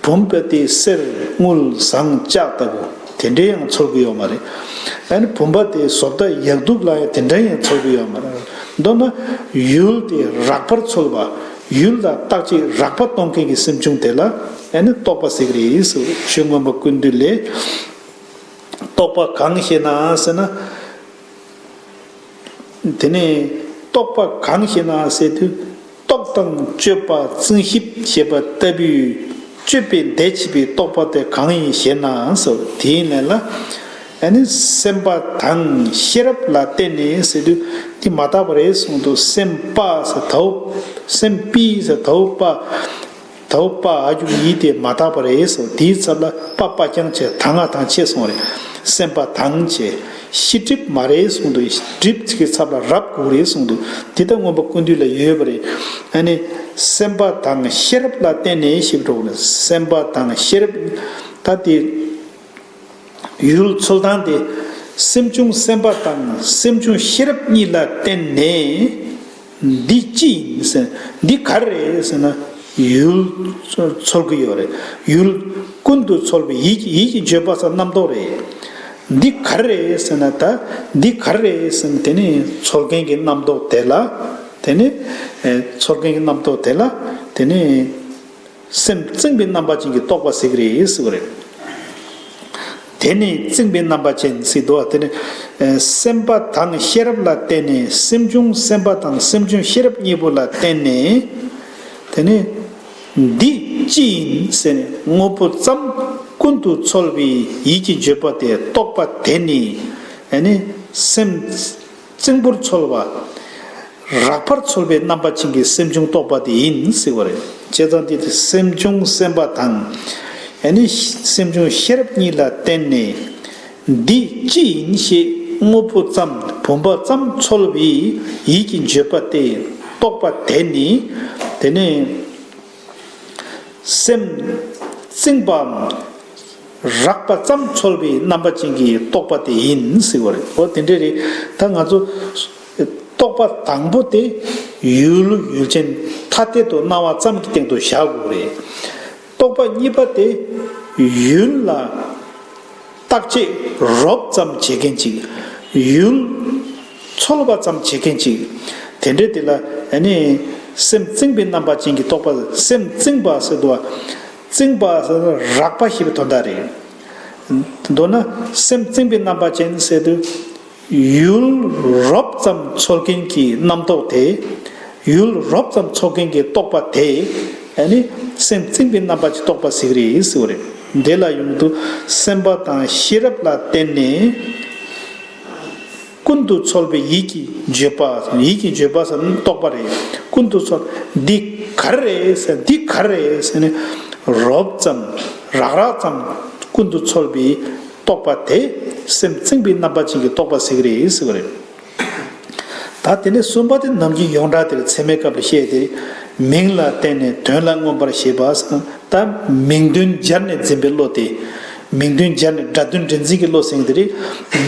བུམ་པ་དེ་གསེར་དངུལ་ཟངས་ལྕགས་ལྟ་བུ་དེ་འདྲའི་ཡང་ཚོལ་གི་ཡོད་མ་རེད། ཨ་ནི་བུམ་པ་དེ་བཟོ་ལྟ་ཡག་སྡུག་ལ་ཡང་དེ་འདྲའི་ཡང་ཚོལ་གི་ཡོད་མ་རེད། མདོར་ན་ཡུལ་དེ་རགས་པར་ཚོལ་བ། ཡུལ་ལ་བརྟག་དཔྱད་རགས་པ་གཏོང་མཁན་གྱི་སེམས་བྱུང་དེ་ལ་ཨ་ནི་རྟོག་པ་ཟེར་གི་རེད་ཟེར། ཆོས་མངོན་པ་ཀུན་བཏུས་ལས། རྟོག་པ་གང་ཞེ་ན་ཟེར་ན། དེ་ནས་རྟོག་པ་གང་ཞེ་ན་ཟེར་དུས། རྟོག་དང་དཔྱོད་པ་བཙན་ཤེད་ཞེས་པ་ལྟ་བུའི་དཔྱོད་པའི་ཟླས་ཕྱེ་བའི་རྟོག་པ་དེ་གང་ཡིན་ཞེ་ན་ཟེར། དེའི་ལན་ལ། ཨ་ནི་སེམས་པ་དང་ཤེས་རབ་ལ་བརྟེན་ནས་ཟེར་དུས་དེ་མ་དག་པ་རེད་གསུངས་འདུག་སེམས་པ་ཟེར་དའོ། སེམས་པའི་ཟེར་དའོ་པ། དའོ་པ་ཨ་རྒྱུ་ཡིས་དེ་མ་དག་པ་རེད་གསུངས། དེའི་ཚབ་ལ་པ་པ་རྐྱང་བྱས་ད་ང་དང་ཆེ་གསུངས་རེད། སེམས་པ་དང་བྱས། ཤེས་སྒྲིབ་མ་རེད་གསུངས་འདུག་སྒྲིབ་ཚིག་གི་ཚབ་ལ་རབ་དགོས་རེད་གསུངས་འདུག་དེ་ལྟར་མངོན་པ་ཀུན་བཏུས་ལ་ཡོད་པ་རེད། ཨ་ནི་སེམས་པ་དང་ཤེས་རབ་ལ་བརྟེན་ནས་ཞེས་པ་འགྲོ་དགོས་ན་སེམས་པ་དང་ཤེས་རབ་ད་དེ། ཡུལ་ཚོལ་སྟངས་དེ། སེམས་བྱུང་སེམས་པ་དང་སེམས་བྱུང་ཤེས་རབ་གཉིས་ལ་བརྟེན་ནས། འདི་ཅི་ཡིན་ཟེར། འདི་ག་རེ་རེད་ཟེར་ན། ཡུལ་ཚོལ་གྱི་ཡོད་རེད། ཡུལ་ཀུན་ཏུ་ཚོལ་བའི་ཡིད་ཀྱི་ཡིད་ཀྱི་བརྗོད་པ་ཟེར་རྣམ་རྟོག་རེད། འདི་ག་རེ་རེད་ཟེར་ན་ད། འདི་ག་རེ་རེད་ཟེར་ན་དེ་ནི་ཚོལ་མཁན་གྱི་རྣམ་རྟོག་དེ་ལ། དེ་ནི། ཚོལ་མཁན་གྱི་རྣམ་རྟོག་དེ་ལ། དེ་ནི། སེམས་བཙེམས་པའི་རྣམ་པ་ཅན་གྱི་རྟོག་པ་ཟེར་གྱི་རེད་ཟེར་བ་རེད། དེ་ནི་བཙེམས་པའི་རྣམ་པ་ཅན་ཟེར་འདུག་བ། དེ་ནི་སེམས་པ་དང་ཤེས་རབ་ལ་བརྟེན་ནས་སེམས་བྱུང་སེམས་པ་དང་སེམས་བྱུང་ཤེས་རབ་གཉིས་པོ་ལ་བརྟེན་ནས། དེ་ནི་འདི་ཅི་ཡིན་ཟེར་ནས་དངོས་པོ་ཙམ་ཀུན་ཏུ་ཚོལ་བའི་ཡིད་ཀྱི་བརྗོད་པ་དེ་རྟོག་པ་དེ་ནི་ཨ་ནི་སེམས། བཙན་པོར་ཚོལ་བ། རགས་པར་ཚོལ་བའི་རྣམ་པ་ཅན་གྱི་སེམས་བྱུང་རྟོག་པ་དེ་ཡིན་ཟེར་བ་རེད། བྱས་ཙང་དེ་དེ་སེམས་བྱུང་སེམས་པ་དང་། ཨ་ནི་སེམས་བྱུང་ཤེས་རབ་གཉིས་ལ་བརྟེན་ནས། འདི་ཅི་ཡིན་ཞེས་དངོས་པོ་ཙམ་བུམ་པ་ཙམ་ཚོལ་བའི་ཡིད་ཀྱི་བརྗོད་པ་དེ་རྟོག་པ་དེ་ནི། དེ་ནས། སེམས་ བཙེམས་པའམ་རགས་པ་ཙམ་ཚོལ་བའི་རྣམ་པ་ཅན་གྱི་རྟོག་པ་དེ་ཡིན་ཟེར་བ་རེད། འོ་དེ་འདྲ་རེད། ད་ང་ཚོ་རྟོག་པ་དང་པོ་དེ་ཡུལ་ཡུལ་ཅན་ཐ་དད་དུ་སྣང་བ་ཙམ་གྱི་སྟེང་དུ་བཞག་དགོས་རེད། རྟོག་པ་གཉིས་པ་དེ་ཡུལ་ལ་བརྟག་དཔྱད་རོབ་ཙམ་བྱེད་མཁན་ཅིག་ཡུལ་ཚོལ་བ་ཙམ་བྱེད་མཁན་ཅིག་དེ་འདྲ་དེ་ལ་ཨ་ནི་སེམས་བཙེམས་པའི་རྣམ་པ་ཅན་གྱི་རྟོག་པ། སེམས་བཙེམས་པ་ཟེར་དུས་བཙེམས་པ་ཟེར་ན་རགས་པ་ཞེས་པའི་དོན་དག་རེད། མདོར་ན་སེམས་བཙེམས་པའི་རྣམ་པ་ཅན་ཟེར་དུས་ཡུལ་རོབ་ཙམ་ཚོལ་མཁན་གྱི་རྣམ་རྟོག་དེ། ཡུལ་རོབ་ཙམ་ཚོལ་མཁན་གྱི་རྟོག་པ་དེ་ཨ་ནི་སེམས་བཙེམས་པའི་རྣམ་པ་ཅན་རྟོག་པ་ཟེར་གྱི་རེད་ཟེར་བ་རེད། འདི་ལ་ཡོང་དུས་སེམས་པ་དང་ཤེས་རབ་ལ་བརྟེན་ནས་ཀུན་ཏུ་ཚོལ་བའི་ཡིད་ཀྱི་བརྗོད་པ། ཡིད་ཀྱི་བརྗོད་པ་ཟེར་ན་རྟོག་པ་རེད། ཀུན་ཏུ་ཚོལ། འདི་ག་རེ་རེད་ཟེར། འདི་ག་རེ་རེད་ཟེར་ནས་རོབ་ཙམ་རགས་རགས་ཙམ་ཀུན་ཏུ་ཚོལ་བའི་རྟོག་པ་དེ་སེམས་བཙེམས་པའི་རྣམ་པ་ཅན་གྱི་རྟོག་པ་ཟེར་གྱི་རེད་ཟེར་བ་རེད། ད་དེ་ནས་གསུམ་པ་དེ་ནམ་རྒྱུན་ཡོངས་གྲགས་དེར་ཚད་མའི་སྐབས་ལ་བཤད་དེ། མིང་ལ་བརྟེན་ནས་དོན་ལ་མངོན་པར་ཤེས་པ་ཟེར། ད་མིང་དོན་སྦྱར་ནས་འཛིན་པའི་བློ་དེ། མིང་དོན་སྦྱར་ནས་སྒྲ་དོན་འདྲེས་འཛིན་གྱི་བློ་ཟེར་དེ་རེད།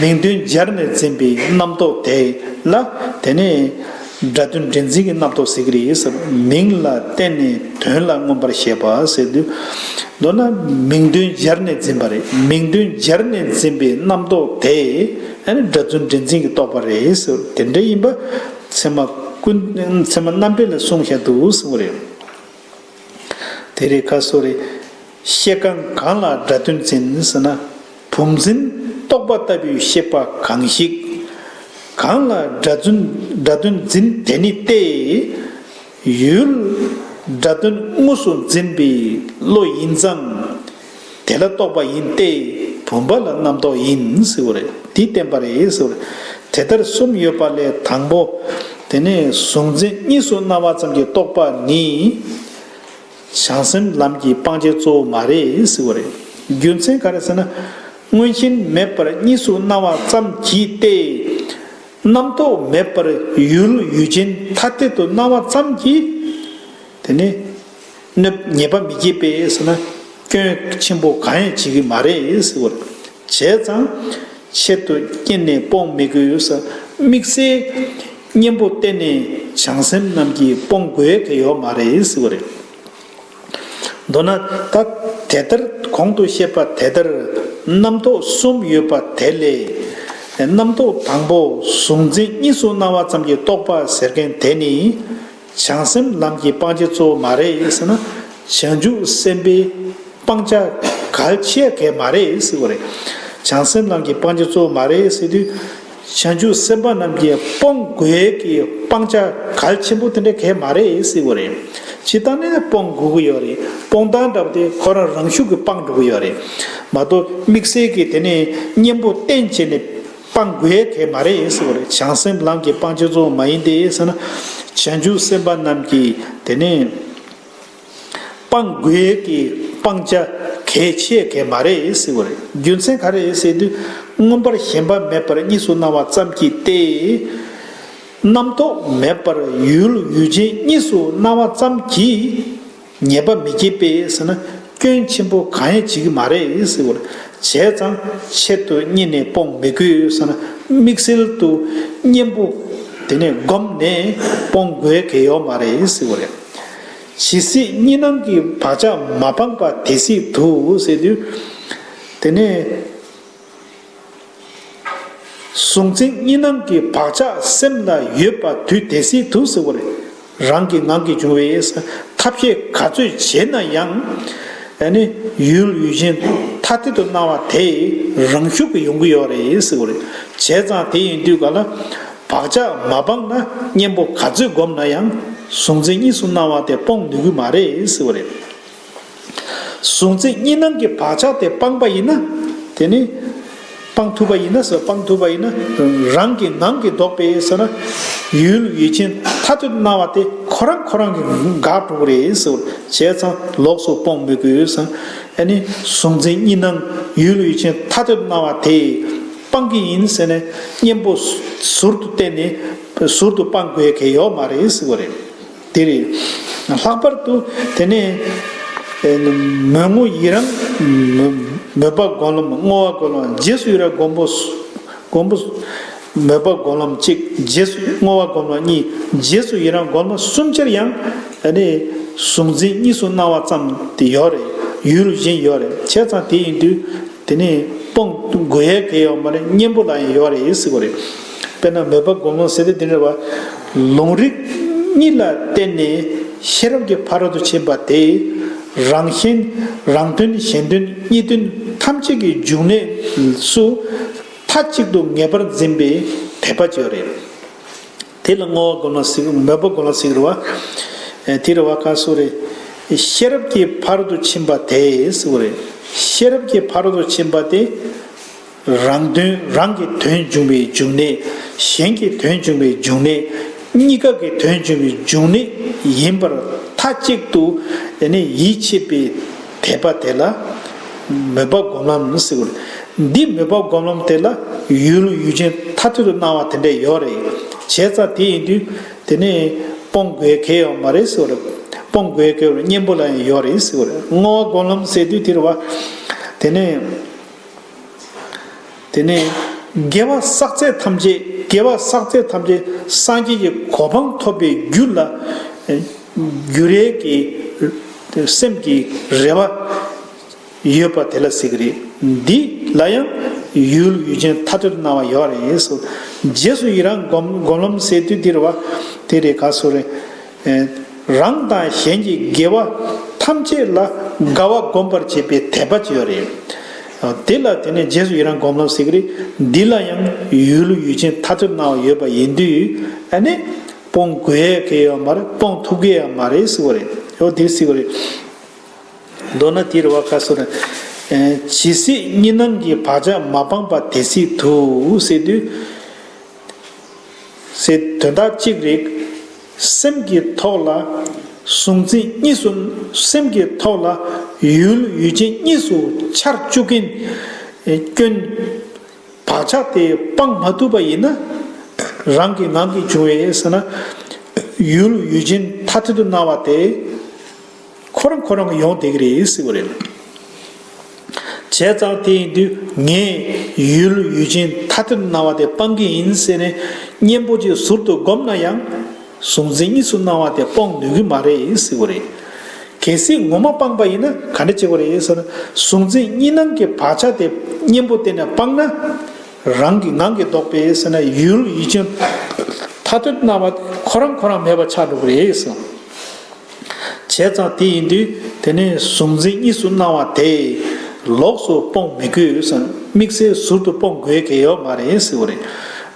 མིང་དོན་སྦྱར་ནས་འཛིན་པའི་རྣམ་རྟོག་དེ་ལ་དེ་ནས་སྒྲ་དོན་འདྲེས་འཛིན་གྱི་རྣམ་རྟོག་ཟེར་གྱི་རེད་ཟེར། མིང་ལ་བརྟེན་ནས་དོན་ལ་མངོན་པར་ཤེས་པ་ཟེར་དུས། མདོར་ན་མིང་དོན་སྦྱར་ནས་འཛིན་པ་རེད། མིང་དོན་སྦྱར་ནས་འཛིན་པའི་རྣམ་རྟོག་དེ། ཨ་ནི་སྒྲ་དོན་འདྲེས་འཛིན་གྱི་རྟོག་པ་རེད་ཟེར། དེ་འདྲ་ཡིན་པ་ཚད་མ་ཀུན། ཚད་མ་རྣམ་འགྲེལ་ལ་གསུངས་བཞག་འདུག་གསུངས་པ་རེད། དེ་རེད་ཁ་སོ་རེད། ཤེས་གང་གང་ལ་སྒྲ་དོན་འཛིན་ཟེར་ན། བུམ་འཛིན་རྟོག་པ་ལྟ་བུའི་ཤེས་པ་གང་ཞིག་གང་ལ་སྒྲ་དོན། སྒྲ་དོན་འཛིན་དེ་ནི་སྟེ། ཡུལ་སྒྲ་དོན་དངོས་སུ་འཛིན་པའི་བློ་ཡིན་ཙང་། དེ་ལ་རྟོག་པ་ཡིན་ཏེ། བུམ་པ་ལ་རྣམ་རྟོག་ཡིན་ཟེར་བ་རེད། དེ་བསྟན་པ་རེད་ཟེར་བ་རེད། དེ་ལྟར་གསུམ་ཡོད་པ་ལས་དང་པོ། དེ་ནས་གཟུང་འཛིན་གཉིས་སུ་སྣང་བ་ཙམ་གྱི་རྟོག་པ་ནི། བྱང་སེམས་ལམ་གྱི་སྤང་བྱ་གཙོ་བོ་མ་རེད་ཟེར་བ་རེད། རྒྱུ་མཚན་ག་རེ་ཟེར་ན། མངོན་ཞེན་མེད་པར་གཉིས་སུ་སྣང་བ་ཙམ་གྱིས་ཏེ། རྣམ་རྟོག་མེད་པར་ཡུལ་ཡུལ་ཅན་ཐ་དད་དུ་སྣང་བ་ཙམ་གྱིས། དེ་ནི་གནོད། ཉེས་པ་མི་བསྐྱེད་པས་ཟེར་ན། སྐྱོན་ཆེན་པོ་གང་ཡང་བྱེད་ཀྱི་མ་རེད་ཟེར་བ་རེད། བྱས་ཙང་ཆེད་དུ་གཉེར་ནས་སྤོང་མི་དགོས་ཟེར། དམིགས་བསལ་གཉེན་པོ་བསྟེན་ནས་བྱང་སེམས་རྣམས་ཀྱིས་སྤོང་དགོས་ཀྱི་ཡོད་མ་རེད་ཟེར་བ་རེད། མདོར་ན་ད་དེ་ལྟར་གོང་དུ་བཤད་པ་དེ་ལྟར་རྣམ་རྟོག་གསུམ་ཡོད་པ་དེ་ལས། རྣམ་རྟོག་དང་པོ་གཟུང་འཛིན་གཉིས་སུ་སྣང་བ་ཙམ་གྱི་རྟོག་པ་ཟེར་མཁན་དེ་ནི། བྱང་སེམས་ལམ་གྱི་སྤང་བྱ་གཙོ་བོ་མ་རེད་ཟེར་ན། བྱང་ཆུབ་སེམས་དཔའི་སྤང་བྱ་གལ་ཆེ་གེ་མ་རེད་ཟེར་བ་རེད། བྱང་སེམས་ལམ་གྱི་སྤང་བྱ་གཙོ་བོ་མ་རེད་ཟེར་དུས། བྱང་ཆུབ་སེམས་དཔའ་རྣམས་ཀྱིས་སྤོང་དགོས་ཀྱི་སྤང་བྱ་གལ་ཆེན་པོ་དེ་འདྲ་གང་ཡང་མ་རེད་ཟེར་བ་རེད། སྤྱིར་བཏང་ནས་སྤོང་དགོས་ཀྱི་ཡོད་རེད། སྤོང་སྟངས་འདྲ་པོ་དེ་ཁོ་རང་རང་ཤུགས་ཀྱིས་སྤང་འགྲོ་གི་ཡོད་རེད། མ་གཏོགས་དམིགས་བསལ་གྱི་དེ་ནས་གཉེན་པོ་བསྟེན་བྱས་ནས་སྤང་དགོས་གང་ཡང་མ་རེད་ཟེར་བ་རེད། བྱང་སེམས་ལམ་གྱི་སྤང་བྱ་གཙོ་བོ་མ་ཡིན་ཏེ་ཟེར་ན། བྱང་ཆུབ་སེམས་དཔའ་རྣམས་ཀྱིས་དེ་ནས་སྤང་དགོས་ཀྱི་སྤང་བྱ་གལ་ཆེ་གེ་མ་རེད་ཟེར་བ་རེད། རྒྱུ་མཚན་ག་རེ་རེད་ཟེར་དུས། མངོན་པར་ཞེན་པ་མེད་པར་གཉིས་སུ་སྣང་བ་ཙམ་གྱིས་ཏེ། རྣམ་རྟོག་མེད་པར་ཡུལ་ཡུལ་ཅན་གཉིས་སུ་སྣང་བ་ཙམ་གྱིས་ཉེས་པ་མི་བསྐྱེད་པས་ཟེར་ན། སྐྱོན་ཆེན་པོ་གང་ཡང་བྱེད་ཀྱི་མ་རེད་ཟེར་བ་རེད། བྱས་ཙང་ཆེད་དུ་གཉེར་ནས་སྤོང་མི་དགོས་ཟེར་ན། དམིགས་བསལ་དུ་གཉེན་པོ་དེ་ནས་བསྒོམས་ནས་སྤོང་དགོས་གང་ཡང་ཡོད་མ་རེད་ཟེར་བ་རེད། ཇི་སྲིད་གཉིས་སྣང་གི་བག་ཆགས་མ་སྤངས་པ་དེ་སྲིད་དུ་ཟེར་དུས། དེ་ནས་གཟུང་འཛིན་གཉིས་སྣང་གི་བག་ཆགས་སེམས་ལ་ཡོད་པ་དུས་དེ་སྲིད་དུ་ཟེར་བ་རེད། རང་གི་ངང་གིས་བྱུང་བའི་ཐབས་ཤེས་ག་ཚོད་བྱས་ན་ཡང་། ཨ་ནི་ཡུལ་ཡུལ་ཅན་ཐ་དད་དུ་སྣང་བ་དེ་རང་ཤུགས་ཀྱིས་ཡོང་གི་ཡོད་རེད་ཟེར་བ་རེད། བྱས་ཙང་དེ་ཡིན་དུས་ག་ལ། བག་ཆགས་མ་སྤངས་ན་གཉེན་པོ་ག་ཚོད་བསྒོམས་ན་ཡང་གཟུང་འཛིན་གཉིས་སུ་སྣང་བ་དེ་སྤོང་ནུས་ཀྱི་མ་རེད་ཟེར་བ་རེད། གཟུང་འཛིན་གཉིས་སྣང་གི་བག་ཆགས་དེ་སྤངས་པ་ཡིན་ན། དེ་ནི་སྤང་ཐུབ་པ་ཡིན་ན་ཟེར། སྤང་ཐུབ་པ་ཡིན་ན་རང་གི་ངང་གིས་ལྡོག་པས་ཟེར་ན། ཡུལ་ཡུལ་ཅན་ཐ་དད་སྣང་བ་དེ་ཁོ་རང་ཁོ་རང་གིས་འགག་འགྲོ་གི་རེད་ཟེར། བྱས་ཙང་ལོགས་སུ་སྤོང་མི་དགོས་ཟེར། ཨ་ནི་གཟུང་འཛིན་གཉིས་སྣང་ཡུལ་ཡུལ་ཅན་ཐ་དད་སྣང་བ་དེ་སྤང་གི་ཡིན་ཟེར་ནས་གཉེན་པོ་ཟུར་དུ་བསྟེན་ནས་ཟུར་དུ་སྤང་དགོས་གལ་ཡོད་མ་རེད་ཟེར་བ་རེད། དེ་རེད། ལྷག་པར་དུ་དེ་ནས་ མོས་བསྔོ་ཡི་རང་མོས་པ་སྒོམ་ལམ། བསྔོ་བ་སྒོམ་ལམ། རྗེས་སུ་ཡི་རང་སྒོམ་པོ་སྒོམ་པོ། མོས་པ་སྒོམ་ལམ་གཅིག་རྗེས་སུ་བསྔོ་བ་སྒོམ་ལམ་གཉིས། རྗེས་སུ་ཡི་རང་སྒོམ་ལམ་གསུམ་ཆར་ཡང་ཨ་ནི་གཟུང་འཛིན་གཉིས་སུ་སྣང་བ་ཙམ་དེ་ཡོད་རེད། ཡུལ་གཞན་ཡོད་རེད། བྱས་ཙང་དེ་ཡིན་དུས་དེ་ནི་སྤོང་དགོས་ཡས་གལ་ཡོད་མ་རེད། གཉེན་པོ་ལ་ཡང་ཡོད་རེད་ཟེར་གོ་རེད། དཔེར་ན་མོས་པ་སྒོམ་ལམ་ཟེར་དུས་དེ་འདྲ་བ། ལུང་རིགས་གཉིས་ལ་བརྟེན་ནས་ཤེས་རབ་ཀྱི་ཕ་རོལ་ཏུ་ཕྱིན་པ་དེ། རང་གཞན་རང་དོན་གཞན་དོན་གཉིས་དོན་ཐམས་ཅད་ཀྱི་འབྱུང་གནས་སུ་མཐའ་གཅིག་ཏུ་ངེས་པར་འཛིན་པའི་དད་པ་ཅིག་ཡོད་རེད། དེ་ལ་བསྔོ་བ་སྒོམ་ལམ་ཟེར། མོས་པ་སྒོམ་ལམ་ཟེར་གི་རེད་བ། དེ་རེད་བ། ག་སོ་རེད། ཤེས་རབ་ཀྱི་ཕ་རོལ་ཏུ་ཕྱིན་པ་དེ་ཟེར་གི་རེད། ཤེས་རབ་ཀྱི་ཕ་རོལ་ཏུ་ཕྱིན་པ་དེ། རང་དོན་རང་གི་དོན་འབྱུང་བའི་འབྱུང་གནས། གཞན་གྱི་དོན་འབྱུང་བའི་འབྱུང་གནས། གཉིས་ཀ་གི་དོན་འབྱུང་བའི་འབྱུང་གནས་ཡིན་པར་མཐའ་གཅིག་ཏུ་ཡེ་ནས་ཡིད་ཆེས་པའི་དད་པ་དེ་ལ་མོས་པ་སྒོམ་ལམ་ཟེར་གི་རེད། འདི་མོས་པ་སྒོམ་ལམ་དེ་ལ་ཡུལ་ཡུལ་ཅན་མཐར་ཐུག་ཏུ་སྣང་བ་དེ་འདྲ་ཡོད་རེད། བྱས་ཙང་དེ་ཡིན་དུས་དེ་ནས་སྤོང་དགོས་གལ་ཡོད་མ་རེད་ཟེར་གི་རེད། སྤོང་དགོས་གལ་ཡོད་རེད། གཉེན་པོ་ལ་ཡང་ཡོད་རེད་ཟེར་གི་རེད། བསྔོ་བ་སྒོམ་ལམ་ཟེར་དུས་དེ་རེད་བ། དེ་ནས། དེ་ནས་དགེ་བ་བསགས་ཚད་ཐམས་ཅད། དགེ་བ་བསགས་ཚད་ཐམས་ཅད་སངས་རྒྱས་ཀྱི་གོ་འཕང་ཐོབ་པའི་རྒྱུ་ལ་འགྱུར་ཡས་ཀྱི་སེམས་ཀྱི་རེ་བ་ཡོད་པ་དེ་ལ་ཟེར་གི་རེད། འདི་ལ་ཡང་ཡུལ་ཡུལ་ཅན་མཐར་ཐུག་ཏུ་སྣང་བ་ཡོད་རེད་ཟེར། རྗེས་སུ་ཡི་རང་སྒོམ་སྒོམ་ལམ་ཟེར་དུས་འདིར་བ་དེ་རེད། ག་སོ་རེད། རང་དང་གཞན་གྱི་དགེ་བ་ཐམས་ཅད་ལ་དགའ་བ་སྒོམ་པར་བྱེད་པའི་དད་པ་ཅིག་ཡོད་རེད། དེ་ལ་དེ་ནས་རྗེས་སུ་ཡི་རང་སྒོམ་ལམ་ཟེར་གི་རེད། འདི་ལ་ཡང་ཡུལ་ཡུལ་ཅན་མཐར་ཐུག་སྣང་བ་ཡོད་པ་ཡིན་དུས་ཨ་ནི་སྤོང་དགོས་ཡས་གལ་ཡོད་མ་རེད། སྤོང་ཐུབ་ཀྱི་ཡོད་མ་རེད་ཟེར་གི་རེད། འོ་དེ་ཟེར་གི་རེད། མདོར་ན་དེ་རེད་བ། ག་སོ་ན། ཇི་སྲིད་གཉིས་སྣང་གི་བག་ཆགས་མ་སྤངས་པ་དེ་སྲིད་དུ་ཟེར་དུས། ཟེར་དོན་དག་གཅིག་རེད། སེམས་ཀྱི་ཐོག་ལ་གཟུང་འཛིན་གཉིས་སུ། སེམས་ཀྱི་ཐོག་ལ་ཡུལ་ཡུལ་ཅན་གཉིས་སུ་འཆར་བཅུག་མཁན་སྐྱོན། བག་ཆགས་དེ་སྤང་མ་ཐུབ་པ་ཡིན་ན། རང་གི་ངང་གིས་བྱུང་བའི་ཟེར་ན། ཡུལ་ཡུལ་ཅན་མཐར་ཐུག་ཏུ་སྣང་བ་དེ། ཁོ་རང་ཁོ་རང་གིས་ཡོང་བསྡད་ཀྱི་རེད་ཟེར་བ་རེད། བྱས་ཙང་དེ་ཡིན་དུས་ངས་ཡུལ་ཡུལ་ཅན་མཐར་ཐུག་ཏུ་སྣང་བ་དེ་སྤང་གི་ཡིན་ཟེར་ནས་གཉེན་པོ་ཅིག་ཟུར་དུ་བསྒོམས་ན་ཡང་གཟུང་འཛིན་གཉིས་སུ་སྣང་བ་དེ་སྤོང་ནུས་ཀྱི་མ་རེད་ཟེར་བ་རེད། གལ་སྲིད་ངོ་མ་སྤངས་པ་ཡིན་ན་ག་འདྲ་བྱེད་དགོས་རེད་ཟེར་ན། གཟུང་འཛིན་གཉིས་སྣང་གི་བག་ཆགས་དེ་གཉེན་པོ་བསྟེན་ནས་སྤངས་ན། རང་གི་ངང་གིས་ལྡོག་པས་ཟེར་ན། ཡུལ་ཡུལ་ཅན་མཐར་ཐུག་ཏུ་སྣང་བ་ཁོ་རང་ཁོ་རང་མེད་པ་ཆགས་འགྲོ་གི་རེད་ཟེར། བྱས་ཙང་དེ་ཡིན་དུས་དེ་ནས་གཟུང་འཛིན་གཉིས་སུ་སྣང་བ་དེ་ལོགས་སུ་སྤོང་མི་དགོས་ཟེར། དམིགས་བསལ་ཟུར་དུ་སྤོང་དགོས་གལ་ཡོད་མ་རེད་ཟེར་བ་རེད།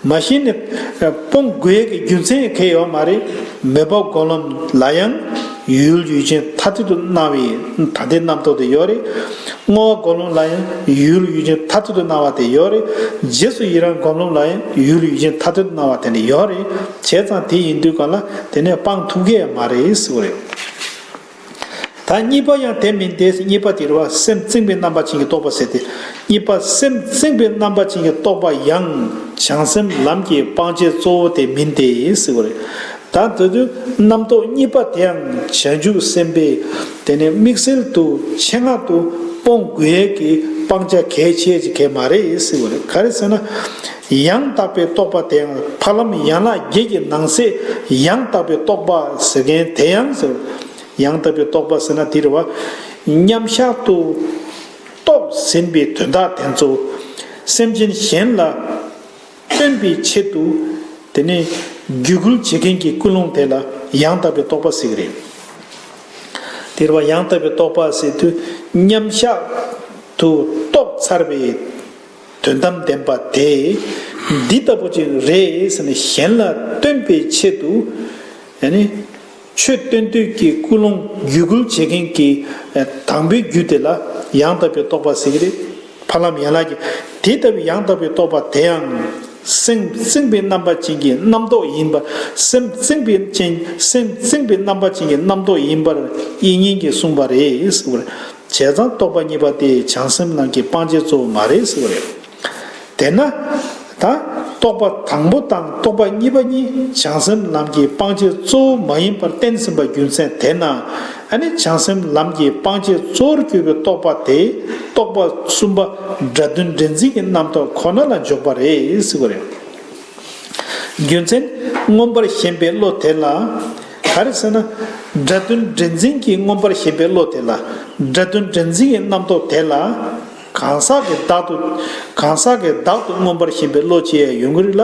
མ་གཞི་ནས་སྤོང་དགོས་ཀྱི་རྒྱུ་མཚན་གལ་ཡོད་མ་རེད། མོས་པ་སྒོམ་ལམ་ལ་ཡང་ཡུལ་ཡུལ་ཅན་མཐར་ཐུག་ཏུ་སྣང་བའི་ད་ལྟའི་རྣམ་རྟོག་དེ་ཡོད་རེད། བསྔོ་བ་སྒོམ་ལམ་ལ་ཡང་ཡུལ་ཡུལ་ཅན་མཐར་ཐུག་ཏུ་སྣང་བ་དེ་ཡོད་རེད། རྗེས་སུ་ཡི་རང་སྒོམ་ལམ་ལ་ཡང་ཡུལ་ཡུལ་ཅན་མཐར་ཐུག་ཏུ་སྣང་བ་དེ་འདྲ་ཡོད་རེད། བྱས་ཙང་དེ་ཡིན་དུས་གང་ལ་དེ་ནས་སྤང་ཐུབ་ཀྱི་མ་རེད་ཟེར་བ་རེད། ད་གཉིས་པ་ཡང་དེ་མིན་ཏེ། གཉིས་པ་དེ་རེད་བ། སེམས་བཙུན་པའི་རྣམ་པ་ཅན་གྱི་རྟོག་པ་ཟེར་ཏེ། གཉིས་པ་སེམས་བཙུན་པའི་རྣམ་པ་ཅན་གྱི་རྟོག་པ་ཡང་བྱང་སེམས་ལམ་གྱི་སྤང་བྱའི་གཙོ་བོ་དེ་མིན་ཏེ་ཟེར་བ་རེད། ད་དེ་དུས་རྣམ་རྟོག་གཉིས་པ་དེའང་བྱང་ཆུབ་སེམས་དཔའི་དེ་ནས་དམིགས་བསལ་དུ་ཆེད་མངགས་དུ་སྤོང་དགོས་ཀྱི་སྤང་བྱ་གལ་ཆེ་ཅིག་གལ་མ་རེད་ཟེར་བ་རེད། ག་རེ་ཟེར་ན། ཡང་དག་པའི་རྟོག་པ་དེའང་ཕ་ལམ་ཡན་ལག་བརྒྱད་ཀྱི་ནང་གསེས་ཡང་དག་པའི་རྟོག་པ་ཟེར་མཁན་དེ་ཡང་ཟེར། ཡང་དག་པའི་རྟོག་པ་ཟེར་ན་དེ་རེད་བ། མཉམ་བཞག་ཏུ་རྟོགས་ཟིན་པའི་དོན་དག་དེ་ཚོ་སེམས་ཅན་གཞན་ལ་སྟོན་པའི་ཆེད་དུ་དེ་ནས་བརྒྱུད་སྐུལ་བྱེད་མཁན་གྱི་ཀུན་སློང་དེ་ལ་ཡང་དག་པའི་རྟོག་པ་ཟེར་གྱི་རེད། དེ་རེད་བ། ཡང་དག་པའི་རྟོག་པ་ཟེར་དུས་མཉམ་བཞག་ཏུ་རྟོགས་ཚར་བའི་དོན་དམ་བདེན་པ་དེ་འདི་ལྟ་བུ་ཅིག་རེད་ཟེར་ནས་གཞན་ལ་སྟོན་པའི་ཆེད་དུ། ཨ་ནི་ཆོས་སྟོན་འདོད་ཀྱི་ཀུན་སློང་བརྒྱུད་སྐུལ་བྱེད་མཁན་གྱི་དང་པོའི་རྒྱུ་དེ་ལ་ཡང་དག་པའི་རྟོག་པ་ཟེར་གྱི་རེད། ཕ་ལམ་ཡན་ལག་གི་དེ་ལྟ་བུའི་ཡང་དག་པའི་རྟོག་པ་དེའང་སེམས་བཙུན་པའི་རྣམ་པ་ཅན་གྱི་རྣམ་རྟོག་ཡིན་པར། སེམས་བཙུན་པའི་ཅན། སེམས་བཙུན་པའི་རྣམ་པ་ཅན་གྱི་རྣམ་རྟོག་ཡིན་པར་དབྱིག་གཉེན་གྱིས་གསུངས་པ་རེད་ཟེར་བ་རེད། བྱས་ཙང་རྟོག་པ་གཉིས་པ་དེ་བྱང་སེམས་ལམ་གྱི་སྤང་བྱའི་གཙོ་བོ་མ་རེད་ཟེར་བ་རེད། དེས་ན་ད་ རྟོག་པ་དང་པོ་དང་རྟོག་པ་གཉིས་པ་གཉིས་བྱང་སེམས་ལམ་གྱི་སྤང་བྱའི་གཙོ་བོ་མ་ཡིན་པར་བསྟན་ཟིན་པ་རྒྱུ་མཚན་དེས་ན། ཨ་ནི་བྱང་སེམས་ལམ་གྱི་སྤང་བྱའི་གཙོ་བོར་གྱུར་པའི་རྟོག་པ་དེ་རྟོག་པ་གསུམ་པ་སྒྲ་དོན་འདྲེན་འཛིན་གྱི་རྣམ་རྟོག་ཁོ་ན་ལ་འཇོག་པ་རེད་ཟེར་བ་རེད། རྒྱུ་མཚན། མངོན་པར་ཞེན་པའི་བློ་དེ་ལ། ག་རེ་ཟེར་ན། སྒྲ་དོན་འདྲེན་འཛིན་གྱི་མངོན་པར་ཞེན་པའི་བློ་དེ་ལ། སྒྲ་དོན་འདྲེན་འཛིན་གྱི་རྣམ་རྟོག་དེ་ལ། གང་ཟག་གི་བདག་ཏུ། གང་ཟག་གི་བདག་ཏུ་མངོན་པར་ཞེན་པའི་བློ་ཅེས་ཡང་ཡོང་གི་རེད་ལ།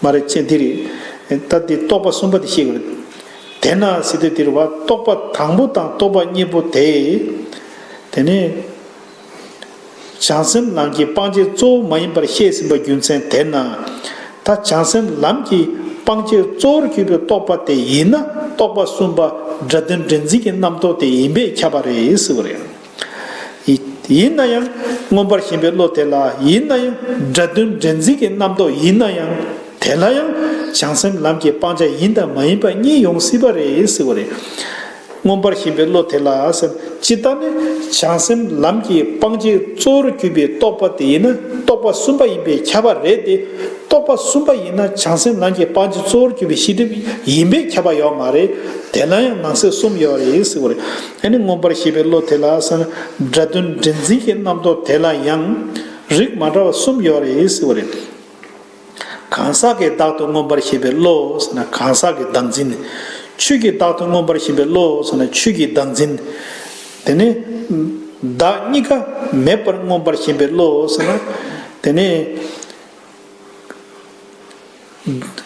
མ་རེད་ཅེས་འདི་རེད། ད་འདི་རྟོག་པ་གསུམ་པ་དེ་ཤེས་དགོས་རེད། དེས་ན་ཟེར་དུས་འདིར་བ་རྟོག་པ་དང་པོ་དང་རྟོག་པ་གཉིས་པོ་དེ། དེ་ནས། བྱང་སེམས་ལམ་གྱི་སྤང་བྱའི་གཙོ་བོ་མ་ཡིན་པར་བཤད་ཟིན་པ་རྒྱུ་མཚན་དེས་ན། ད་བྱང་སེམས་ལམ་གྱི་སྤང་བྱའི་གཙོ་བོར་གྱུར་པའི་རྟོག་པ་དེ་ཡིན་ན་རྟོག་པ་གསུམ་པ་སྒྲ་དོན་འདྲེན་འཛིན་གྱི་རྣམ་རྟོག་དེ་ཡིན་པས་ཁྱབ་པ་རེད་ཟེར་བ་རེད། ཡིན་ན་ཡང་མངོན་པར་ཞེན་པའི་བློ་དེ་ལ་ཡིན་ན་ཡང་སྒྲ་དོན་འདྲེན་འཛིན་གྱི་རྣམ་རྟོག་ཡིན་ན་ཡང་དེ་ལ་ཡང་བྱང་སེམས་ལམ་གྱི་སྤང་བྱ་ཡིན་དང་མ་ཡིན་པ་གཉིས་ཡོང་སྲིད་པ་རེད་ཟེར་བ་རེད། མངོན་པར་ཞེན་པའི་བློ་དེ་ལ་ཟེར། ཇི་ལྟར་ནི་བྱང་སེམས་ལམ་གྱི་སྤང་བྱའི་གཙོ་བོར་གྱུར་པའི་རྟོག་པ་དེ་ཡིན་ན་རྟོག་པ་གསུམ་པ་ཡིན་པས་ཁྱབ་པ་རེད་དེ། རྟོག་པ་གསུམ་པ་ཡིན་ན་བྱང་སེམས་ལམ་གྱི་སྤང་བྱའི་གཙོ་བོར་གྱུར་པའི་ཤེས་སྒྲིབ་ཡིན་པས་ཁྱབ་པ་ཡོད་མ་རེད། དེ་ལ་ཡང་ནང་གསེས་གསུམ་ཡོད་རེད་ཟེར་བ་རེད། ཨ་ནི་མངོན་པར་ཞེན་པའི་བློ་དེ་ལ་ཟེར་ན་སྒྲ་དོན་འདྲེན་འཛིན་གྱི་རྣམ་རྟོག་དེ་ལ་ཡང་རིགས་མ་འདྲ་བ་གསུམ་ཡོད་རེད་ཟེར་བ་རེད། གང་ཟག་གི་བདག་ཏུ་མངོན་པར་ཞེན་པའི་བློ་ཟེར་ན་གང་ཟག་གི་བདག་འཛིན། ཆོས་ཀྱི་བདག་ཏུ་མངོན་པར་ཞེན་པའི་བློ་ཟེར་ན་ཆོས་ཀྱི་བདག་འཛིན། དེ་ནས་བདག་གཉིས་ཀ་མེད་པར་མངོན་པར་ཞེན་པའི་བློ་ཟེར་ན། དེ་ནས་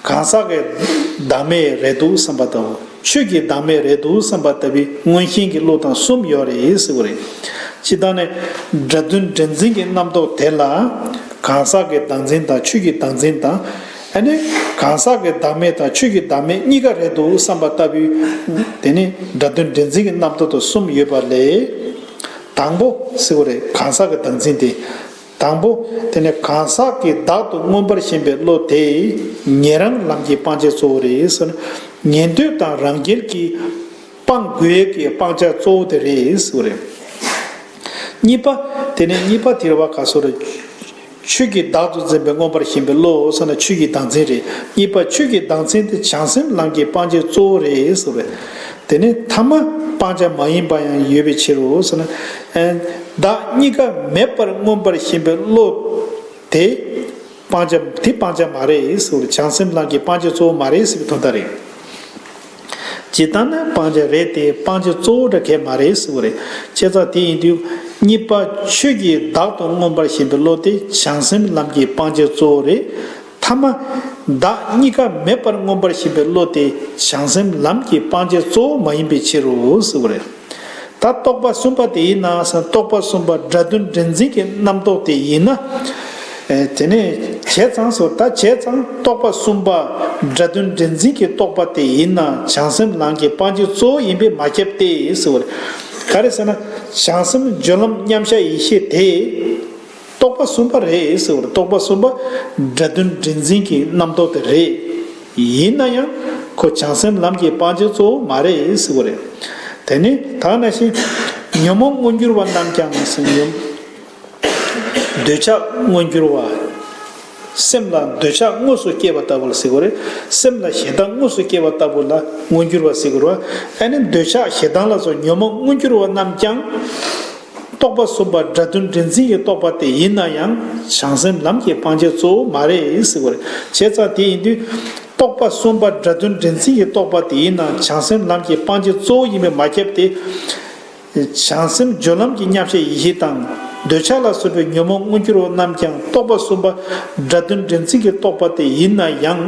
གང་ཟག་གི་བདག་མེད་རེད་འདུག་བསམ་པ་དང་། ཆོས་ཀྱི་བདག་མེད་རེད་འདུག་བསམ་པ་ལྟ་བུའི་མངོན་ཞེན་གྱི་བློ་དང་གསུམ་ཡོད་རེད་ཟེར་བ་རེད། སྤྱིར་བཏང་ནས་སྒྲ་དོན་འདྲེན་འཛིན་གྱི་རྣམ་རྟོག་དེ་ལ་གང་ཟག་གི་བདག་འཛིན་དང་ཆོས་ཀྱི་བདག་འཛིན་དང་། ཨ་ནི་གང་ཟག་གི་བདག་མེད་དང་ཆོས་ཀྱི་བདག་མེད་གཉིས་ཀ་རེད་འདུག་བསམ་པ་ལྟ་བུའི། དེ་ནི་སྒྲ་དོན་འདྲེན་འཛིན་གྱི་རྣམ་རྟོག་དང་གསུམ་ཡོད་པ་ལས། དང་པོ་ཟེར་བ་རེད། གང་ཟག་གི་བདག་འཛིན་དེ། དང་པོ། དེ་ནི་གང་ཟག་གི་བདག་ཏུ་མངོན་པར་ཞེན་པའི་བློ་དེ་ཉན་རང་ལམ་གྱི་སྤང་བྱའི་གཙོ་བོ་རེད་ཟེར། ཉན་ཐོས་དང་རང་རྒྱལ་གྱིས་སྤང་དགོས་ཀྱི་སྤང་བྱ་གཙོ་བོ་དེ་རེད་ཟེར་བ་རེད། གཉིས་པ། དེ་ནས་གཉིས་པ་དེར་བ་ག་སོ་རེད། ཆོས་ཀྱི་བདག་ཏུ་འཛིན་པའི་མངོན་པར་ཞེན་པའི་བློ་ཟེར་ན་ཆོས་ཀྱི་བདག་འཛིན་རེད། གཉིས་པ་ཆོས་ཀྱི་བདག་འཛིན་དེ་བྱང་སེམས་ལམ་གྱི་སྤང་བྱའི་གཙོ་བོ་རེད་ཟེར་བས། དེ་ནི་ཐ་མ་སྤང་བྱ་མ་ཡིན་པ་ཡང་ཡོད་པའི་ཕྱིར་རོ་ཟེར་ན། བདག་གཉིས་ཀ་མེད་པར་མངོན་པར་ཞེན་པའི་བློ་དེ་སྤང་བྱ་དེ་སྤང་བྱ་མ་རེད་ཟེར་བ་བྱང་སེམས་ལམ་གྱི་སྤང་བྱའི་གཙོ་བོ་མ་རེད་ཟེར་བའི་དོན་དག་རེད། ཇི་ལྟར་ན་སྤང་བྱ་རེད་དེ་སྤང་བྱའི་གཙོ་བོ་འདྲ་གས་མ་རེད་ཟེར་བ་རེད། བྱས་ཙང་དེ་ཡིན་དུས་གཉིས་པ་ཆོས་ཀྱི་བདག་ཏུ་མངོན་པར་ཞེན་པའི་བློ་དེ་བྱང་སེམས་ལམ་གྱི་སྤང་བྱའི་གཙོ་བོ་རེད། ཐ་མ། བདག་གཉིས་ཀ་མེད་པར་མངོན་པར་ཞེན་པའི་བློ་དེ་བྱང་སེམས་ལམ་གྱི་སྤང་བྱའི་གཙོ་བོ་མ་ཡིན་པའི་ཕྱིར་རོ་ཟེར་བ་རེད། ད་རྟོག་པ་གསུམ་པ་དེ་ཡིན་ན་ཟེར་རྟོག་པ་གསུམ་པ་སྒྲ་དོན་འདྲེན་འཛིན་གྱི་རྣམ་རྟོག་དེ་ཡིན་ན། ཨེ་དེ་ནས་བྱས་ཙང་སོ་ད་བྱས་ཙང་རྟོག་པ་གསུམ་པ་སྒྲ་དོན་འདྲེན་འཛིན་གྱི་རྟོག་པ་དེ་ཡིན་ན་བྱང་སེམས་ལམ་གྱི་སྤང་བྱའི་གཙོ་བོ་ཡིན་པས་མ་ཁྱབ་སྟེ་ཟེར་བ་རེད། ག་རེ་ཟེར་ན་བྱང་སེམས་སྦྱོར་ལམ་མཉམ་གཞག་ཡེ་ཤེས་དེ། རྟོག་པ་གསུམ་པ་རེད་ཟེར་བ་རེད། རྟོག་པ་གསུམ་པ་སྒྲ་དོན་འདྲེན་འཛིན་གྱི་རྣམ་རྟོག་དེ་རེད། ཡིན་ན་ཡང་ཁོ་བྱང་སེམས་ལམ་གྱི་སྤང་བྱའི་གཙོ་བོ་མ་རེད་ཟེར་བ་རེད། དེ་ནི་ད་ནང་བཞིན་ཉོན་མོངས་མངོན་གྱུར་བ་རྣམས་ཀྱང་ཟེར་ཉོན། འདོད་ཆགས་མངོན་གྱུར་བ། སེམས་ལ་འདོད་ཆགས་དངོས་སུ་སྐྱེས་པ་ལྟ་བུ་ལ་ཟེར་བ་རེད། སེམས་ལ་ཞེ་སྡང་དངོས་སུ་སྐྱེས་པ་ལྟ་བུ་ལ་མངོན་གྱུར་བ་ཟེར་དགོས་རེད་བ། ཨ་ནི་འདོད་ཆགས་ཞེ་སྡང་ལ་སོགས་ཉོན་མོངས་མངོན་གྱུར་བ་རྣམས་ཀྱང་། རྟོག་པ་གསུམ་པ་སྒྲ་དོན་འདྲེན་འཛིན་གྱི་རྟོག་པ་དེ་ཡིན་ན་ཡང་བྱང་སེམས་ལམ་གྱི་སྤང་བྱའི་གཙོ་བོ་མ་རེད་ཟེར་བ་རེད། བྱས་ཙང་དེ་ཡིན་དུས་རྟོག་པ་གསུམ་པ་སྒྲ་དོན་འདྲེན་འཛིན་གྱི་རྟོག་པ་དེ་ཡིན་ན་བྱང་སེམས་ལམ་གྱི་སྤང་བྱའི་གཙོ་བོ་ཡིན་པས་མ་ཁྱབ་སྟེ། བྱང་སེམས་སྦྱོར་ལམ་གྱི་མཉམ་གཞག་ཡེ་ཤེས་དང་འདོད་ཆགས་ལ་སོགས་པའི་ཉོན་མོངས་མངོན་གྱུར་བ་རྣམས་ཀྱང་རྟོག་པ་གསུམ་པ་སྒྲ་དོན་འདྲེན་འཛིན་གྱི་རྟོག་པ་དེ་ཡིན་ན་ཡང་།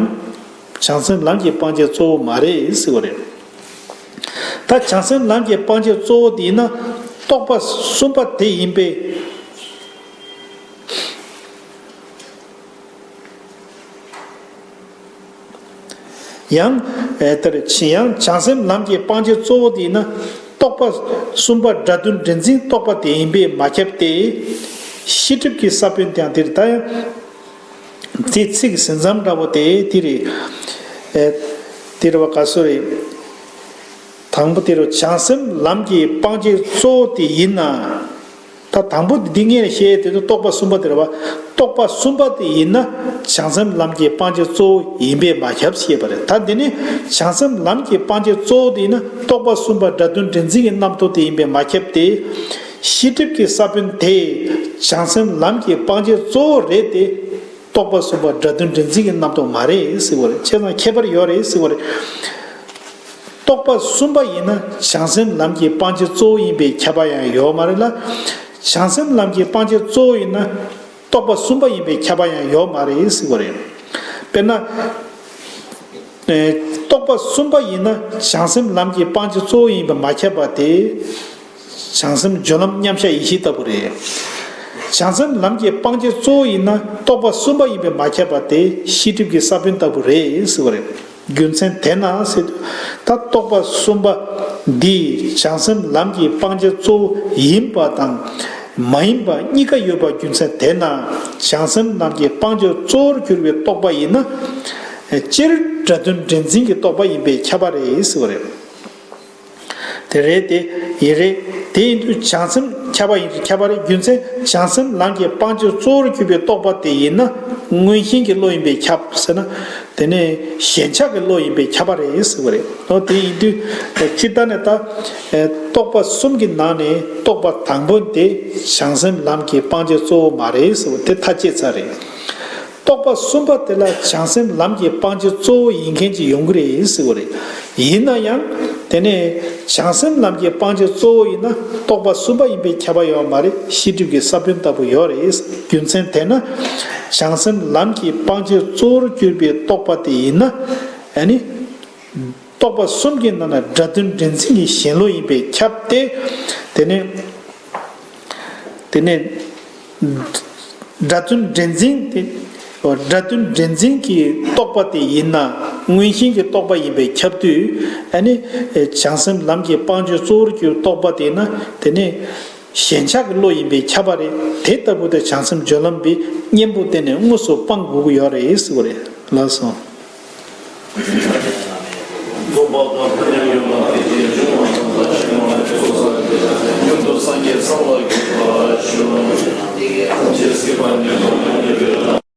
བྱང་སེམས་ལམ་གྱི་སྤང་བྱའི་གཙོ་བོ་མ་རེད་ཟེར་བ་རེད། ད་བྱང་སེམས་ལམ་གྱི་སྤང་བྱའི་གཙོ་བོ་དེ་ཡིན་ན་རྟོག་པ་གསུམ་པ་དེ་ཡིན་པས། ཡང་། ཨེ་ལྟར་ཕྱིན་ཡང་བྱང་སེམས་ལམ་གྱི་སྤང་བྱའི་གཙོ་བོ་དེ་ཡིན་ན་རྟོག་པ་གསུམ་པ་སྒྲ་དོན་འདྲེན་འཛིན་རྟོག་པ་དེ་ཡིན་པས་མ་ཁྱབ་སྟེ། ཤེས་སྒྲིབ་ཀྱི་ས་བོན་དེའང་དེར་ད་ཡང་། དེ་ཚིག་ཟིན་མཚམས་འདྲ་བོ་དེ་དེ་རེད། ཨེ། དེ་རེད་བ་ག་སོ་རེད། དང་པོ་དེ་རུ་བྱང་སེམས་ལམ་གྱི་སྤང་བྱའི་གཙོ་བོ་དེ་ཡིན་ན། ད་དང་པོ་འདི་སྔོན་ནས་བཤད་དེ་ཚོ་རྟོག་པ་གསུམ་པ་དེ་རེད་བ། རྟོག་པ་གསུམ་པ་དེ་ཡིན་ན་བྱང་སེམས་ལམ་གྱི་སྤང་བྱ་གཙོ་བོ་ཡིན་པས་མ་ཁྱབ་ཞེས་པ་རེད། ད་འདི་ནི་བྱང་སེམས་ལམ་གྱི་སྤང་བྱ་གཙོ་བོ་དེ་ཡིན་ན་རྟོག་པ་གསུམ་པ་སྒྲ་དོན་འདྲེན་འཛིན་གྱི་རྣམ་རྟོག་དེ་ཡིན་པས་མ་ཁྱབ་སྟེ། ཤེས་སྒྲིབ་ཀྱི་ས་བོན་དེ་བྱང་སེམས་ལམ་གྱི་སྤང་བྱ་གཙོ་བོ་རེད་དེ། རྟོག་པ་གསུམ་པ་སྒྲ་དོན་འདྲེན་འཛིན་གྱི་རྣམ་རྟོག་མ་རེད་ཟེར་བ་རེད། བྱས་ཙང་ཁྱད་པར་ཡོད་རེད་ཟེར་བ་རེད། རྟོག་པ་གསུམ་པ་ཡིན་ན་བྱང་སེམས་ལམ་གྱི་སྤང་བྱ་གཙོ་བོ་ཡིན་པའི་ཁྱབ་པ་ཡང་ཡོད་མ་རེད་ལ། བྱང་སེམས་ལམ་གྱི་སྤང་བྱ་གཙོ་བོ་ཡིན་ན་རྟོག་པ་གསུམ་པ་ཡིན་པའི་ཁྱབ་པ་ཡང་ཡོད་མ་རེད་ཟེར་བ་རེད། དཔེར་ན། ཨེ། རྟོག་པ་གསུམ་པ་ཡིན་ན་བྱང་སེམས་ལམ་གྱི་སྤང་བྱ་གཙོ་བོ་ཡིན་པ་མ་ཁྱབ་པ་དེ། བྱང་སེམས་སྦྱོར་ལམ་མཉམ་གཞག་ཡེ་ཤེས་ལྟ་བུ་རེད། བྱང་སེམས་ལམ་གྱི་སྤང་བྱ་གཙོ་བོ་ཡིན་ན་རྟོག་པ་གསུམ་པ་ཡིན་པས་མ་ཁྱབ་པ་དེ་ཤེས་སྒྲིབ་ཀྱི་ས་བོན་ལྟ་བུ་རེད་ཟེར་བ་རེད། རྒྱུ་མཚན་དེས་ན་ཟེར་དུས། ད་རྟོག་པ་གསུམ་པ་འདི་བྱང་སེམས་ལམ་གྱི་སྤང་བྱ་གཙོ་བོ་ཡིན་པ་དང་མ་ཡིན་པ་གཉིས་ཀ་ཡོད་པ་རྒྱུ་མཚན་དེས་ན། བྱང་སེམས་ལམ་གྱི་སྤང་བྱ་གཙོ་བོར་གྱུར་པའི་རྟོག་པ་ཡིན་ན། སྤྱིར་སྒྲ་དོན་འདྲེན་འཛིན་གྱི་རྟོག་པ་ཡིན་པས་ཁྱབ་པ་རེད་ཟེར་བ་རེད། དེ་རེད་དེ། ཡིན་རེད། དེ་ཡིན་དུས་བྱང་སེམས་ཁྱབ་པ་ཡིན་ཞེས་ཁྱབ་པ་རེད། རྒྱུ་མཚན་བྱང་སེམས་ལམ་གྱི་སྤང་བྱ་གཙོ་བོར་གྱུར་པའི་རྟོག་པ་དེ་ཡིན་ན་མངོན་ཞེན་གྱི་བློ་ཡིན་པས་ཁྱབ་ཟེར་ན། དེ་ནས་ཞེན་ཆགས་ཀྱི་བློ་ཡིན་པས་ཁྱབ་པ་རེད་ཟེར་བ་རེད། འོ་དེ་ཡིན་དུས་སྤྱིར་བཏང་ནས་ད་རྟོག་པ་གསུམ་གྱི་ནང་ནས་རྟོག་པ་དང་པོ་དེ་བྱང་སེམས་ལམ་གྱི་སྤང་བྱ་གཙོ་བོ་མ་རེད་ཟེར་བ་དེ་ཐག་བཅད་ཚར་རེད། རྟོག་པ་གསུམ་པ་དེ་ལ་བྱང་སེམས་ལམ་གྱི་སྤང་བྱ་གཙོ་བོ་ཡིན་མཁན་ཅིག་ཡོང་གི་རེད་ཟེར་བ་རེད། ཡིན་ན་ཡང་དེ་ནས་བྱང་སེམས་ལམ་གྱི་སྤང་བྱ་གཙོ་བོ་ཡིན་ན་རྟོག་པ་གསུམ་པ་ཡིན་པས་ཁྱབ་པ་ཡོད་མ་རེད། ཤེས་སྒྲིབ་ཀྱི་ས་བོན་ལྟ་བུ་ཡོད་རེད། རྒྱུ་མཚན་དེས་ན་བྱང་སེམས་ལམ་གྱི་སྤང་བྱ་གཙོ་བོར་གྱུར་པའི་རྟོག་པ་དེ་ཡིན་ན་ཨ་ནི། རྟོག་པ་གསུམ་གྱི་ནང་ན་སྒྲ་དོན་འདྲེན་འཛིན་གྱི་ཞེན་ལོག་ཡིན་པས་ཁྱབ་སྟེ། དེ་ནས། དེ་ནས། སྒྲ་དོན་འདྲེན་འཛིན་དེ། སྒྲ་དོན་འདྲེན་འཛིན་གྱི་རྟོག་པ་དེ་ཡིན་ན་མངོན་ཞེན་གྱི་རྟོག་པ་ཡིན་པས་ཁྱབ་དུས། ཨ་ནི། བྱང་སེམས་ལམ་གྱི་སྤང་བྱ་གཙོ་བོར་གྱུར་རྟོག་པ་དེ་ན་དེ་ནས། ཞེན་ཆགས་ཀྱི་བློ་ཡིན་པས་ཁྱབ་པ་རེད། དེ་ལྟ་བུ་དེ་བྱང་སེམས་སྦྱོར་ལམ་པའི་གཉེན་པོ་བསྟེན་ནས་དངོས་སུ་སྤང་དགོས་ཀྱི་ཡོད་རེད་ཟེར་བ་རེད། ལགས་སོ།